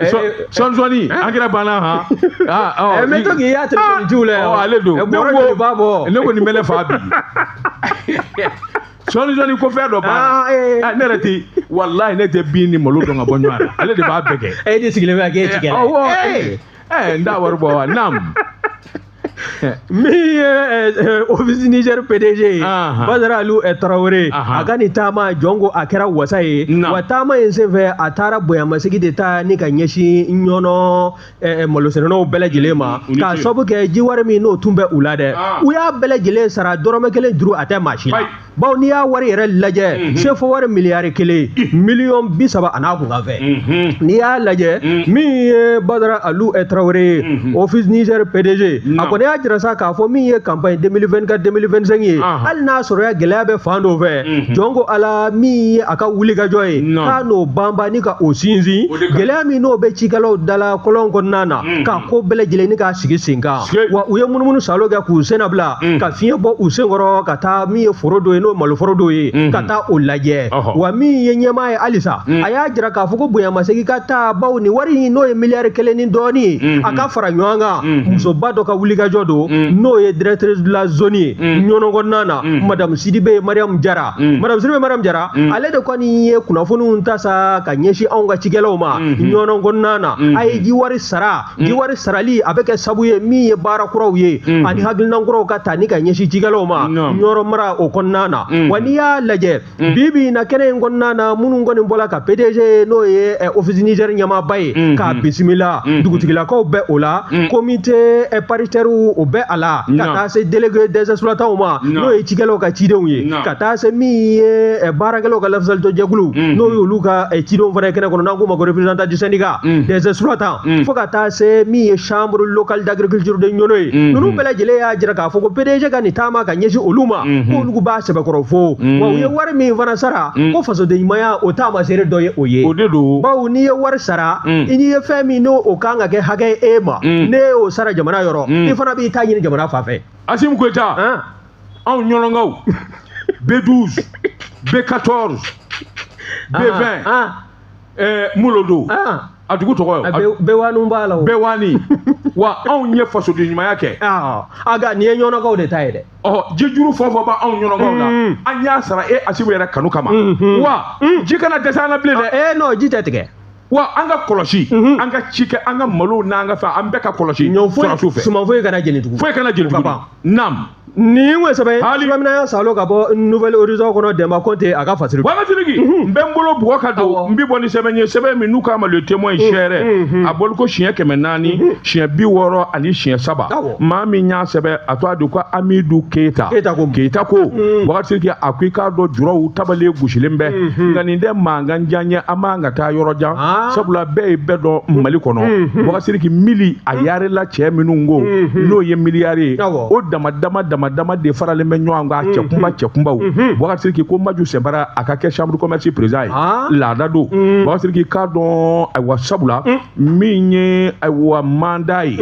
Sɔɔni sɔɔni angɛrɛ banna han. N bɛ to k'i y'a telefɔni jiw la yan. Ale don. Bɔrɔ joli b'a bɔ. Ne ko nin bɛ ne fa bi. Sɔɔni sɔɔni ko fɛn dɔ banna. Ne yɛrɛ tɛ, walahi ne tɛ bin ni malo dɔn ka bɔ ɲɔgɔn na. Ale de b'a bɛɛ kɛ. E de sigilen bɛ k'e tigɛ. Awɔ. N t'a wari bɔ wa? Naam. Min ye Office Niger PDG ye, Badara Alu Tarawele, a ka nin taama jɔn ko a kɛra wasa ye. Wa taama in senfɛ a taara bonyamasegin de ta ni ka ɲɛsin Ɲɔnɔ malosɛnɛnaw bɛɛ lajɛlen ma, k'a sababu kɛ jiwari min n'o tun bɛ u la dɛ, u y'a bɛɛ lajɛlen sara, dɔrɔmɛ kelen juru a tɛ maa si la. Bawo n'i y'a wari yɛrɛ lajɛ, CFA wari 1 miliyɔn 30 a n'a kunkan fɛ. N'i y'a lajɛ, min ye Badara Alu Tarawele ye, Office Niger PDG, a kɔni y'a jira sa k'a fɔ min ye campagne 2024 2025 ye, hali n'a sɔrɔ ya gɛlɛya bɛ fan dɔw fɛ, jɔn ko Ala min ye a ka wulikajɔ ye k'a n'o banban ni ka o sinsin, gɛlɛya min n'o bɛ cikɛlaw dala kɔlɔn kɔnɔna na, k'a ko bɛɛ lajɛlen ni k'a sigi sen kan. Wa u ye munumunu salo kɛ k'u sen nabila ka fiɲɛ bɔ u sen kɔrɔ ka taa min ye foro dɔ ye, n'o maloforo dɔ ye, ka taa o lajɛ. Wa min ye ɲɛmaa ye halisa, a y'a jira k'a fɔ ko bonyamasegin ka taa, bawo nin wari in n'o ye 1 ni dɔɔnin ye, a ka fara ɲɔgɔn kan musoba dɔ ka wulikajɔ don, n'o ye directrice de la zone ye Ɲɔnɔ kɔnɔna na, madame Sidibe Mariam Jara. Madame Sidibe Mariam Jara, ale de kɔni ye kunnafoniw ta sa ka ɲɛsin anw ka cikɛlaw ma Ɲɔnɔ kɔnɔna na. A ye jiwari sara, jiwari sarali a bɛ kɛ sabu ye min ye baara kuraw ye ani hakilina kuraw ka ta ni ka ɲɛsin cikɛlaw ma Ɲɔrɔ mara o kɔnɔna na. Wa n'i y'a lajɛ bi bi in na kɛnɛ in kɔnɔna na, minnu kɔni bɔra ka PDG n'o ye Office Niger ɲɛmaaba ye k'a bisimila, dugutigilakaw bɛ o la, comité paritaire o bɛ a la, ka taa se délégué des exploitants ma n'o ye cikɛlaw ka cidenw ye, ka taa se min ye baarakɛlaw ka lafasalitɔnjɛkulu n'o y'olu ka cidenw fana ye kɛnɛ kɔnɔ, n'an k'o ma ko représentant du syndicat des exploitants, fo ka taa se min ye chambre locale d'agriculture de Ɲɔnɔ ye. Ninnu bɛɛ lajɛlen y'a jira k'a fɔ ko PDG ka nin taama ka ɲɛsin olu ma, k'olu b'a sɛbɛkɔrɔ fo. Wa u ye wari min fana sara, ko fasoden ɲumanya o taamaseere dɔ ye o ye. O de don. Bawo n'i ye wari sara, i n'i ye fɛn min n'o o kan ka kɛ hakɛ ye e ma, ne y'o sara jamana yɔrɔ, i fana b'i ta ɲini jamana fan fɛ. Assimi Goïta, anw Ɲɔnɔnkaw, B12, B14, B20, Molodo, a dugu tɔgɔ ye Bewani b'a la o. Bewani. Wa anw ye fasoden ɲumanya kɛ. A nka nin ye Ɲɔnɔkaw de ta ye dɛ. Jijuru fɛn o fɛn b'anw Ɲɔnɔkaw la, an y'a sara e Assimi yɛrɛ kanu kama. Wa ji kana dɛsɛ an na bilen dɛ. Non, ji tɛ tigɛ. Wa an ka kɔlɔsi, an ka ci kɛ, an ka malo n'an ka fɛn, an bɛɛ ka kɔlɔsi. Ɲɔ foyi, suman foyi kana jeni tugun. Foyi kana jeni tugun. Naam. Nin ye sɛbɛn ye Salo ka bɔ Nouvel Horizon kɔnɔ, Demba Konte a ka fasiri. Wagatirigi, n bɛ n bolo bugɔ ka don, n bɛ bɔ ni sɛbɛn ye, sɛbɛn min n'u k'a ma Le Témoin sɛrɛ, a bɔli ko siɲɛ 400, siɲɛ 60 ani siɲɛ 3. Maa min y'a sɛbɛn, a tɔgɔ de ko Amidou Keita. Keita ko Wagatirigi, a ko i k'a dɔn juraw tabalen gosilen bɛ, nka nin tɛ mankan jan ye, an man ka taa yɔrɔ jan, sabula bɛɛ ye bɛɛ dɔn Mali kɔnɔ. Wagatirigi, mili a yarela cɛ minnu ko n'o ye miliyari ye, o dama dama dama de faralen bɛ ɲɔgɔn kan, cɛkunba cɛkunbaw. Wagatirigi ko Maju Sɛnbara a ka kɛ chambre commerce président ye, laada don. Wagatirigi k'a dɔn, ayiwa, sabula min ye ayiwa mandat ye,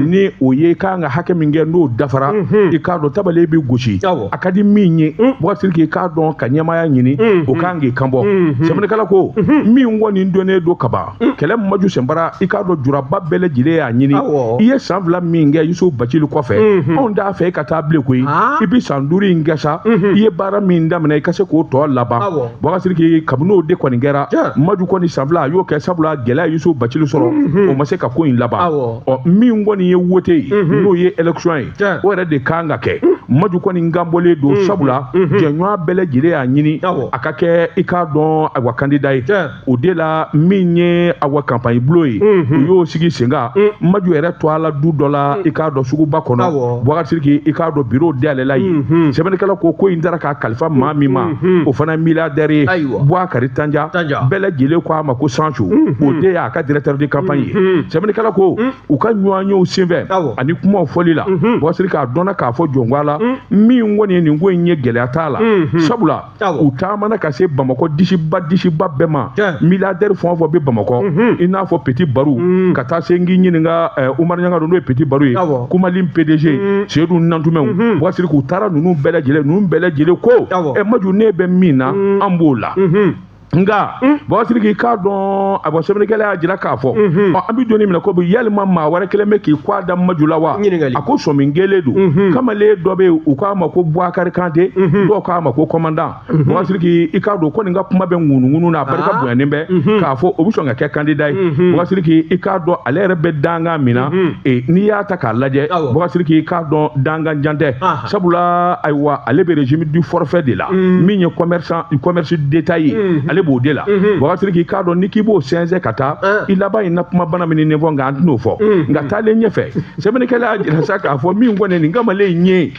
ni o ye kan ka hakɛ min kɛ n'o dafara, i k'a dɔn tabalen bɛ gosi, a ka di min ye. Wagatirigi k'a dɔn ka ɲɛmaaya ɲini, o kan k'i kan bɔ. Sɛbɛnnikɛla ko min kɔni donnen don kaban kɛlɛ Maju Sɛnbara, i k'a dɔn juraba bɛɛ lajɛlen y'a ɲini. I ye san 2 min kɛ Yusufu Bacili kɔfɛ, anw t'a fɛ i ka taa bilen koyi. I bɛ san 5 in kɛ sa, i ye baara min daminɛ i ka se k'o tɔ laban. Wagatirigi, kabini o de kɔni kɛra, Maju kɔni san 2 a y'o kɛ, sabula gɛlɛya Yusufu Bacili sɔrɔ, o ma se ka ko in laban. Ɔ min kɔni ye wote ye, n'o ye élection ye, o yɛrɛ de kan ka kɛ. Maju kɔni ganbɔlen don, sabula jɛɲɔgɔn bɛɛ lajɛlen y'a ɲini a ka kɛ i k'a dɔn ayiwa candidat ye. O de la min ye awa campagne bulon ye, u y'o sigi sen kan. Maju yɛrɛ to a la du dɔ la, i k'a dɔn suguba kɔnɔ. Wagatirigi, i k'a dɔn bureau dayɛlɛla yen. Sɛbɛnnikɛla ko ko in taara k'a kalifa maa min ma, o fana milliardaire ye, Bouakari Tanja, bɛɛ lajɛlen ko a ma ko Sancho, o de y'a ka directeur de campagne ye. Sɛbɛnnikɛla ko u ka ɲɔgɔnyew senfɛ ani kumaw fɔli la, Wagatirigi a dɔnna k'a fɔ jɔnko la, min kɔni ye nin ko in ye, gɛlɛya t'a la, sabula u taamana ka se Bamakɔ disiba disiba bɛɛ ma, milliardaire fɛn o fɛn bɛ Bamakɔ i n'a fɔ Petit Barou ka taa se n k'i ɲininka Umar Ɲanga n'o ye Petit Barou ye Kumalin PDG Seydou Nantumɛw Boubacar Sidiki u taara ninnu bɛɛ lajɛlen ninnu bɛɛ lajɛlen ko Maju ne bɛ min na an b'o la nka Boubacar Sidiki k'a dɔn a bɔ sɛbɛnnikɛla y'a jira k'a fɔ an bɛ don min na ko bi yalima maa wɛrɛ kɛlen bɛ k'i kɔ da Maju la wa a ko sɔmin kelen don kamalen dɔ bɛ yen u k'a ma ko Boubacar Kante dɔw k'a ma ko commandant Boubacar Sidiki i k'a dɔn ko nin ka kuma bɛ ŋunuŋunu na a barika bonyanen bɛ k'a fɔ o bɛ sɔn ka kɛ candidat ye Boubacar Sidiki i k'a dɔn ale yɛrɛ bɛ dankan min na n'i y'a ta k'a lajɛ Boubacar Sidiki i k'a dɔn dankan jan tɛ sabula ayiwa ale bɛ régime du forfait de la min ye commerce d'état ye ale b'o de la Boubacar Sidiki k'a dɔn ni k'i b'o sɛnsɛn ka taa i laban in na kuma bana min ni fɔ nka an tɛn'o fɔ nka taalen ɲɛfɛ sɛbɛnnikɛla y'a jira sa k'a fɔ min kɔni nin kamalen in ye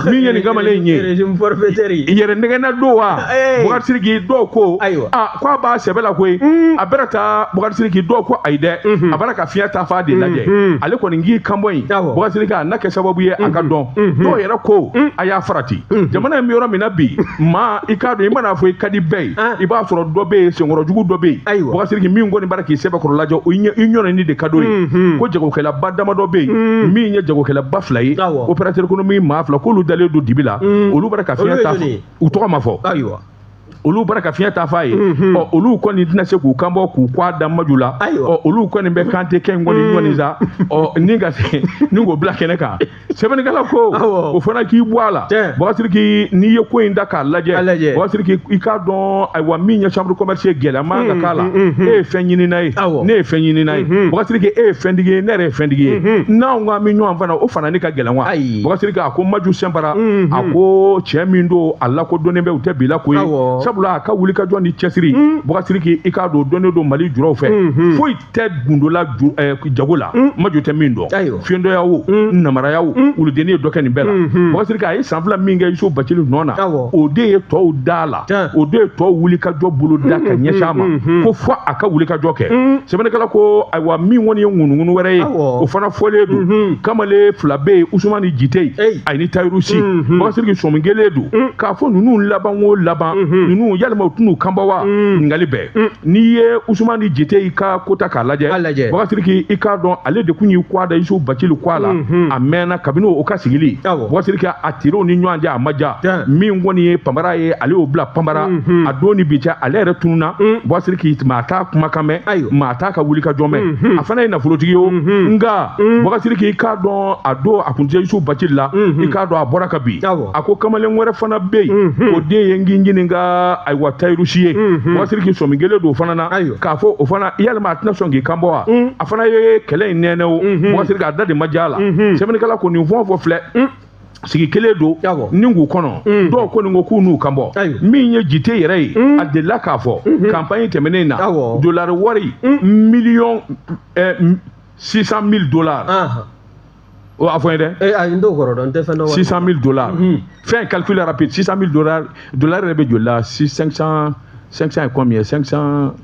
min ye nin kamalen in ye régime forfaitaire yɛrɛ nɛgɛnna don wa Boubacar Sidiki dɔw ko a ko a b'a sɛbɛ la koyi a bɛna taa Boubacar Sidiki dɔw ko ayi dɛ a bɛna ka fiɲɛ ta f'a de lajɛ ale kɔni k'i kanbɔ in Boubacar Sidiki a na kɛ sababu ye a ka dɔn dɔw yɛrɛ ko a y'a farati jamana in bɛ yɔrɔ min na bi maa i k'a dɔn i mana fɔ i ka di bɛɛ ye i b'a sɔrɔ dɔ bɛ yen senkɔrɔjugu dɔ bɛ yen Boubacar Sidiki min kɔni b'a k'i sɛbɛkɔrɔ lajɛ i ɲɔnni de ka d'o ye ko jagokɛlaba damadɔ bɛ yen min ye jagokɛlaba fila ye opérateur économique maa fila k'olu dalen don dibi la olu bɔra ka fiɲɛ ta u tɔgɔ ma fɔ olu bɔra ka fiɲɛ ta f'a ye ɔ olu kɔni tɛna se k'u kanbɔ k'u kɔ a da Maju la ɔ olu kɔni bɛ Kante kɛ in kɔni ɲɔni sa ɔ ni ka se ni k'o bila kɛnɛ kan sɛbɛnnikɛla ko o fana k'i bɔ a la Boubacar Sidiki n'i ye ko in da k'a lajɛ Boubacar Sidiki i k'a dɔn ayiwa min ye chambre commerce ye gɛlɛya man ka k'a la e ye fɛn ɲinina ye ne ye fɛn ɲinina ye Boubacar Sidiki e ye fɛntigi ye ne yɛrɛ ye fɛntigi ye n'anw ko an bɛ ɲɔgɔn fana o fana ne ka gɛlɛn wa Boubacar Sidiki a ko Maju Sɛnpara a ko cɛ min don a lakodɔnnen bɛ u tɛ bi la ko ye sabula a ka wulikajɔ ni cɛsiri Boubacar Sidiki i k'a dɔn dɔnnen don Mali juraw fɛ foyi tɛ gundola jago la Maju tɛ min dɔn fiyendɔya o namaraya o wuludennin ye dɔ kɛ nin bɛɛ la Boubacar Sidiki a ye san 2 min kɛ Yusufu Bacili nɔ na o de ye tɔw da la o de ye tɔw wulikajɔ bolo da ka ɲɛsin a ma ko fɔ a ka wulikajɔ kɛ sɛbɛnnikɛla ko ayiwa min kɔni ye ŋunuŋunu wɛrɛ ye o fana fɔlen don kamalen 2 bɛ yen Usumani Jite a ni Tayiru Si Boubacar Sidiki sɔmi kelen don k'a fɔ ninnu laban o laban ninnu yalima u tɛn'u kanbɔ wa ɲininkali bɛɛ n'i ye Usumani Jite i ka ko ta k'a lajɛ Boubacar Sidiki i k'a dɔn ale de kun y'i kɔ a da Yusufu Bacili kɔ a la a mɛnna kabini o ka sigili Boubacar Sidiki a teriw ni ɲɔgɔn cɛ a ma ja min kɔni ye panbara ye ale y'o bila panbara a don ni bi cɛ ale yɛrɛ tununna Boubacar Sidiki maa t'a kumakan mɛn maa t'a ka wulikajɔ mɛn a fana ye nafolotigi ye o nka Boubacar Sidiki i k'a dɔn a don a kun tɛ Yusufu Bacili la i k'a dɔn a bɔra ka bin a ko kamalen wɛrɛ fana bɛ yen o den ye n k'i ɲininka ayiwa Tayiru Si ye Boubacar Sidiki sɔmi kelen don o fana na k'a fɔ o fana yalima a tɛna sɔn k'i kanbɔ wa a fana ye kɛlɛ in nɛnɛ o Boubacar Sidiki a da de ma diya a la sɛbɛnnikɛla ko nin fɛn o fɛn filɛ sigi kelen don ni k'u kɔnɔ dɔw ko nin ko k'u n'u kanbɔ min ye Jite yɛrɛ ye a delila k'a fɔ campagne tɛmɛnen na dolari wari miliyɔn 600 000 dollars o a fɔ n ye dɛ 600 000 dollars fɛn calcul rapide 600 000 dollars dollar yɛrɛ bɛ joli la 500 500 est combien 500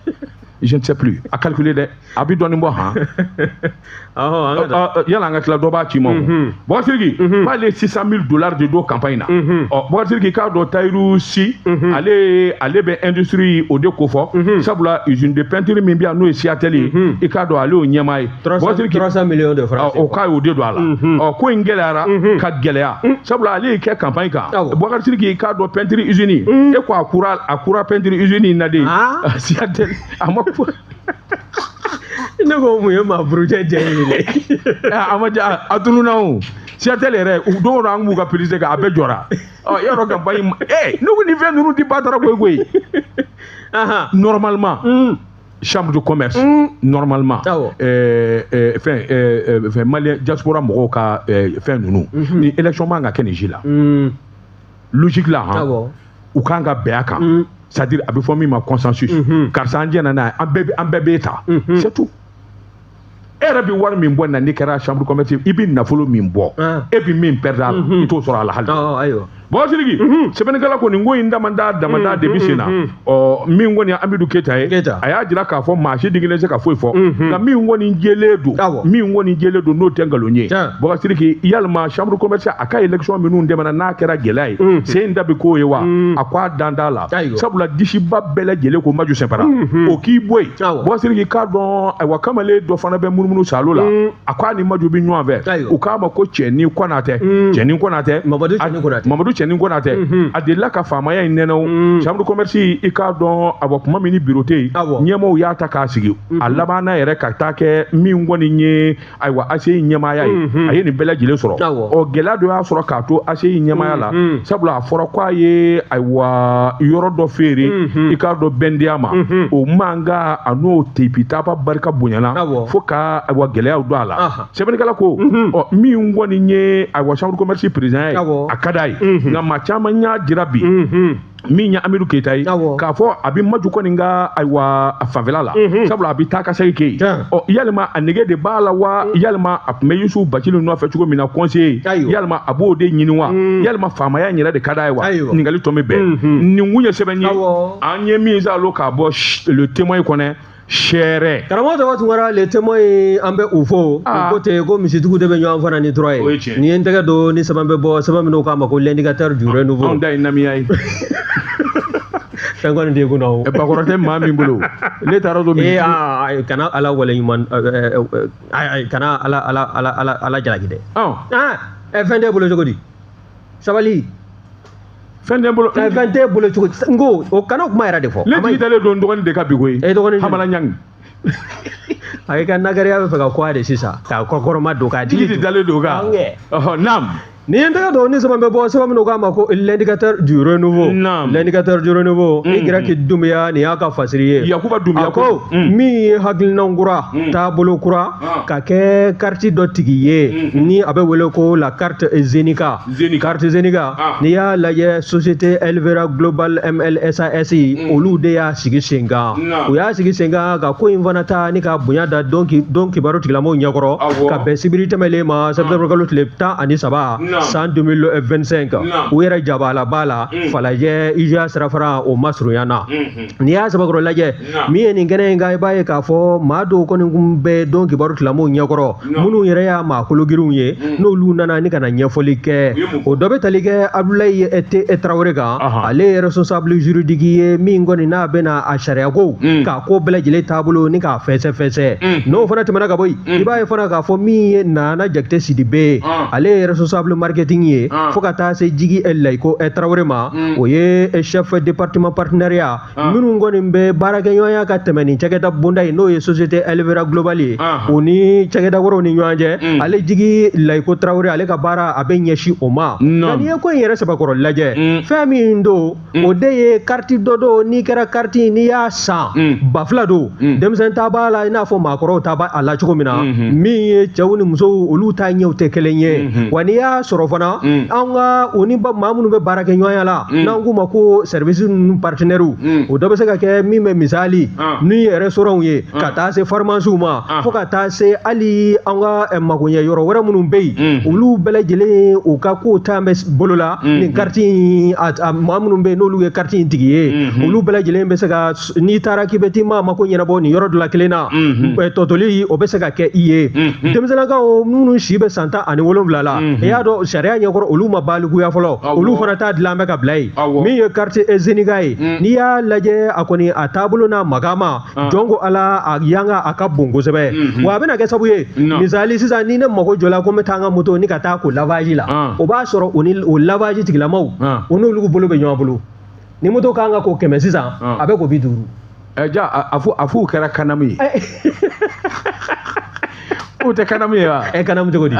je ne sais plus a calculer dɛ a bɛ dɔɔnin bɔ han yala an ka tila dɔ b'a ci ma o Boubacar Sidiki k'ale 600 000 dollars de don campagne na ɔ Boubacar Sidiki k'a dɔn Tayiru Si ale bɛ industrie o de ko fɔ sabula usine de peinture min bɛ yan n'o ye Siatel ye i k'a dɔn ale y'o ɲɛmaa ye Boubacar Sidiki 300 millions de francs o k'a y'o de don a la ɔ ko in gɛlɛyara ka gɛlɛya sabula ale y'i kɛ campagne kan Boubacar Sidiki k'a dɔn peinture usine e ko a kura peinture usine in na de Siatel a ma ne ko mun ye maa burujɛ jɛ ye dɛ a ma ja a tununna o Siatel yɛrɛ don o don an b'u ka publicité kɛ a bɛɛ jɔra ɔ yɔrɔ campagne ne ko nin fɛn ninnu ti ba taara koyi koyi normalement chambre de commerce normalement fɛn malien diaspora mɔgɔw ka fɛn ninnu ni élection man ka kɛ nin si la logique la han u kan ka bɛn a kan c'est-à-dire a bɛ fɔ min ma consensus karisa an jɛna n'a ye an bɛɛ b'e ta c'est tout e yɛrɛ bɛ wari min bɔ na n'i kɛra chambre commerce i bɛ nafolo min bɔ e bɛ min perdre a la i t'o sɔrɔ a la hali Bɔn Sidiki, sɛbɛnnikɛla ko nin ko in damada damada de bɛ sen na. Ɔ, min kɔni ye Amidu Keyita ye, a y'a jira k'a fɔ maa si den kelen se ka foyi fɔ, nka min kɔni jɛlen don, min kɔni jɛlen don, n'o tɛ nkalon ye, Bɔkari Sidiki, yalima chambre commerce a ka élection minnu tɛmɛna, n'a kɛra gɛlɛya ye, sen da bɛ k'o ye wa? A ko a dan t'a la, sabula disiba bɛɛ lajɛlen ko Maju Sɛnpara o k'i bɔ yen. Bɔkari Sidiki k'a dɔn, ayiwa, kamalen dɔ fana bɛ munumunu salo la, a ko a ni Maju bɛ ɲɔgɔn fɛ, u k'a ma ko Cɛni Kɔnatɛ, Cɛni Kɔnatɛ, Mamadu Cɛni Kɔnatɛ, Mamadu Cɛni Kɔnatɛ, a delila ka faamaya in nɛnɛ o chambre commerce. I k'a dɔn, awa, kuma min ni bureau tɛ yen, ɲɛmaaw y'a ta k'a sigi, a labanna yɛrɛ ka taa kɛ min kɔni ye, ayiwa, ACI ɲɛmaaya ye, a ye nin bɛɛ lajɛlen sɔrɔ. Ɔ, gɛlɛya dɔ y'a sɔrɔ k'a to ACI ɲɛmaaya la, sabula a fɔra k'a ye, ayiwa, yɔrɔ dɔ feere, i k'a dɔn, bɛndiya ma, o mankan a n'o tepitaba barika bonyana fo ka, ayiwa, gɛlɛyaw don a la. Sɛbɛnnikɛla ko, ɔ, min kɔni ye, ayiwa, chambre commerce président ye, a ka d'a ye, nka maa caman y'a jira bi, min ye Amidu Keyita ye, k'a fɔ a bɛ Maju kɔni ka, ayiwa, a fanfɛla la, sabula a bɛ taa ka segin kɛ yen. Ɔ, yalima a nege de b'a la wa? Yalima a tun bɛ Yusufu Bacili nɔfɛ cogo min na conseiller, yalima a b'o de ɲini wa? Yalima faamaya in yɛrɛ de ka d'a ye wa? Ɲininkali tɔ min bɛɛ nin kun ye sɛbɛn ye, an ye min salo k'a bɔ Le Témoin kɔnɔ sɛrɛ. Karamɔgɔ Tɔgɔ Tunkara, Le Témoin ye, an bɛ u fo. U ko ten ko misitigiw de bɛ ɲɔgɔn fana ni tura ye. Nin ye n tɛgɛ don ni sɛbɛn bɛ bɔ, sɛbɛn min k'a ma ko L'indicateur du renouveau. Anw ta ye namiya ye. Fɛn kɔni t'i kunna o. Bakɔrɔ tɛ maa min bolo, ne taara don. Ee, aa, kana Ala wale ɲuman, kana Ala Ala Ala Ala Ala jalaki dɛ. Aa, fɛn t'e bolo cogo di? Sabali. Fɛn tɛ n bolo. Fɛn t'e bolo cogo di? N ko o kana kuma yɛrɛ de fɔ. Ne jigi dalen don n dɔgɔnin de ka bi koyi. E dɔgɔnin? Hamala Ɲangi. A i ka nagariya bɛ fɛ ka kɔ a de sisan k'a kɔkɔrɔma don k'a jigi de dalen don kan. Ɔhɔ, naam. Ni ye n tɛgɛ don ni sɛbɛn bɛ bɔ, sɛbɛn min k'a ma ko L'indicateur du renouveau. Naam. L'indicateur du renouveau, Y Dumbuya, nin y'a ka fasiri ye. Yakuba Dumbuya. A ko min ye hakilina kura, taabolo kura, ka kɛ carte dɔ tigi ye ni a bɛ wele ko la carte Zenica. Carte Zenica, n'i y'a lajɛ, société Elvera Global MLSAS, olu de y'a sigi sen kan. U y'a sigi sen kan ka ko in fana ta ni ka bonya da don kibaru tigilamɔgɔw ɲɛkɔrɔ, ka bɛn sibiri tɛmɛlen ma, septembre kalo tile 13 san 2025, u yɛrɛ jabalaba la Falajɛ IGA sirafara o masurunya na. N'i y'a sɛbɛkɔrɔ lajɛ, min ye nin kɛnɛ in kan, i b'a ye k'a fɔ maa dɔw kɔni kun bɛ don kibaru tigilamɔgɔw ɲɛkɔrɔ, minnu yɛrɛ y'a maa kologirinw ye, n'olu nana ni ka na ɲɛfɔli kɛ. O dɔ bɛ tali kɛ Abdoulaye T Tarawele kan, ale ye responsable juridique ye, min kɔni n'a bɛna a sariyako k'a ko bɛɛ lajɛlen taabolo ni k'a fɛsɛ fɛsɛ. N'o fana tɛmɛna ka bɔ yen, i b'a ye fana k'a fɔ min ye Nana Jakite Sidibe ye, ale ye responsable marketing ye, fo ka taa se Jigi Layiko Tarawele ma, o ye chef département partenariat, minnu kɔni bɛ baarakɛɲɔgɔnya ka tɛmɛ nin cakɛda bonda ye, n'o ye société Elvera Global ye, o ni cakɛda wɛrɛw ni ɲɔgɔn cɛ. Ale Jigi Layiko Tarawele, ale ka baara a bɛ ɲɛsin o ma. Nka n'i ye ko in yɛrɛ sɛbɛkɔrɔ lajɛ, fɛn min don, o de ye carte dɔ don. N'i kɛra carte, n'i y'a san, 2000 don. Denmisɛn ta b'a la i n'a fɔ maakɔrɔw ta b'a la cogo min na. Min ye cɛw ni musow, olu ta ɲɛw tɛ kelen ye wa. N'i y'a sɔrɔ fana, an ka o ni maa minnu bɛ baara kɛ ɲɔgɔnya la, n'an k'u ma ko service ninnu partenaires, o dɔ bɛ se ka kɛ min bɛ misali ni restaurant ye, ka taa se pharmacie ma, fo ka taa se hali an ka magoɲɛ yɔrɔ wɛrɛ minnu bɛ yen, olu bɛɛ lajɛlen u ka kow ta bɛ bolo la nin carte in. Maa minnu bɛ yen n'olu ye carte in tigi ye, olu bɛɛ lajɛlen bɛ se ka, n'i taara k'i bɛ t'i maa mako ɲɛnabɔ nin yɔrɔ dɔ la kelen na, tɔtɔli o bɛ se ka kɛ i ye. Denmisɛnninkaw minnu si bɛ san 17 la, i y'a dɔn sariya ɲɛkɔrɔ olu ma balikuya fɔlɔ, olu fana t'a dilan bɛ ka bila yen. Min ye carte Zenica ye, n'i y'a lajɛ, a kɔni a taabolo n'a magama, jɔn ko Ala, a yanga a ka bon kosɛbɛ wa. A bɛna kɛ sababu ye, misali sisan, ni ne mago jɔla ko n bɛ taa n ka moto ni ka taa ko lavage la, o b'a sɔrɔ o ni o lavage tigilamaw, o n'olu bolo bɛ ɲɔgɔn bolo. Ni moto kan ka ko 100 sisan, a bɛ ko 50. Ɛ ja, a f'u kɛra kanamu ye. O tɛ kanamu ye wa? Ɛ, kanamu cogo di?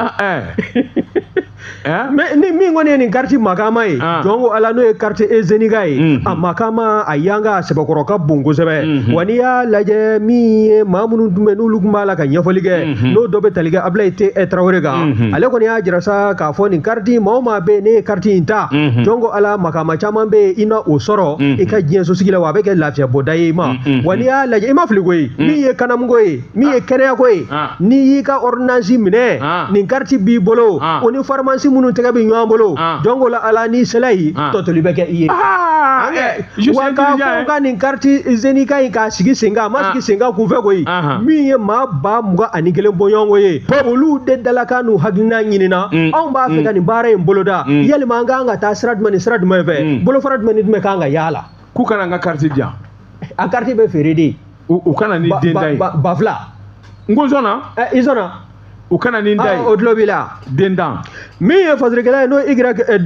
Mais ni min kɔni ye nin carte makama ye, jɔn ko Ala, n'o ye carte Zenica ye, a makama a yanga a sɛbɛkɔrɔ ka bon kosɛbɛ wa. N'i y'a lajɛ, min ye maa minnu tun bɛ n'olu tun b'a la ka ɲɛfɔli kɛ, n'o dɔ bɛ tali kɛ Abulayi T Tarawele kan, ale kɔni y'a jira sa k'a fɔ nin carte, maa o maa bɛ yen ne ye carte in ta, jɔn ko Ala, makama caman bɛ yen i na o sɔrɔ i ka diɲɛ sosigi la wa, a bɛ kɛ lafiya bɔda ye i ma wa. N'i y'a lajɛ, i ma fili koyi, min ye kanamuko ye, min ye kɛnɛyako ye, n'i y'i ka ordonnance minɛ, nin carte b'i bolo, o ni pharmacie minnu tɛgɛ bɛ ɲɔgɔn bolo jɔn ko la ala ni sela yi tɔtɔli bɛ kɛ i ye wa k'a fɔ ka nin carte Zenika in k'a sigi sen kan a ma sigi sen kan kunfɛ koyi min ye maa 21,000 bɔɲɔgɔnko ye olu de dalakan n'u hakilina ɲinina anw b'a fɛ ka nin baara in boloda yalima an kan ka taa sira jumɛn ni sira jumɛn fɛ bolofara jumɛn ni jumɛn kan ka yaala k'u kana an ka carte di yan a carte bɛ feere de u kana ni den da ye 2000 n ko sɔnna i sɔnna u kana ni da ye o tulo b'i la den dan min ye fasirikɛla ye n'o Y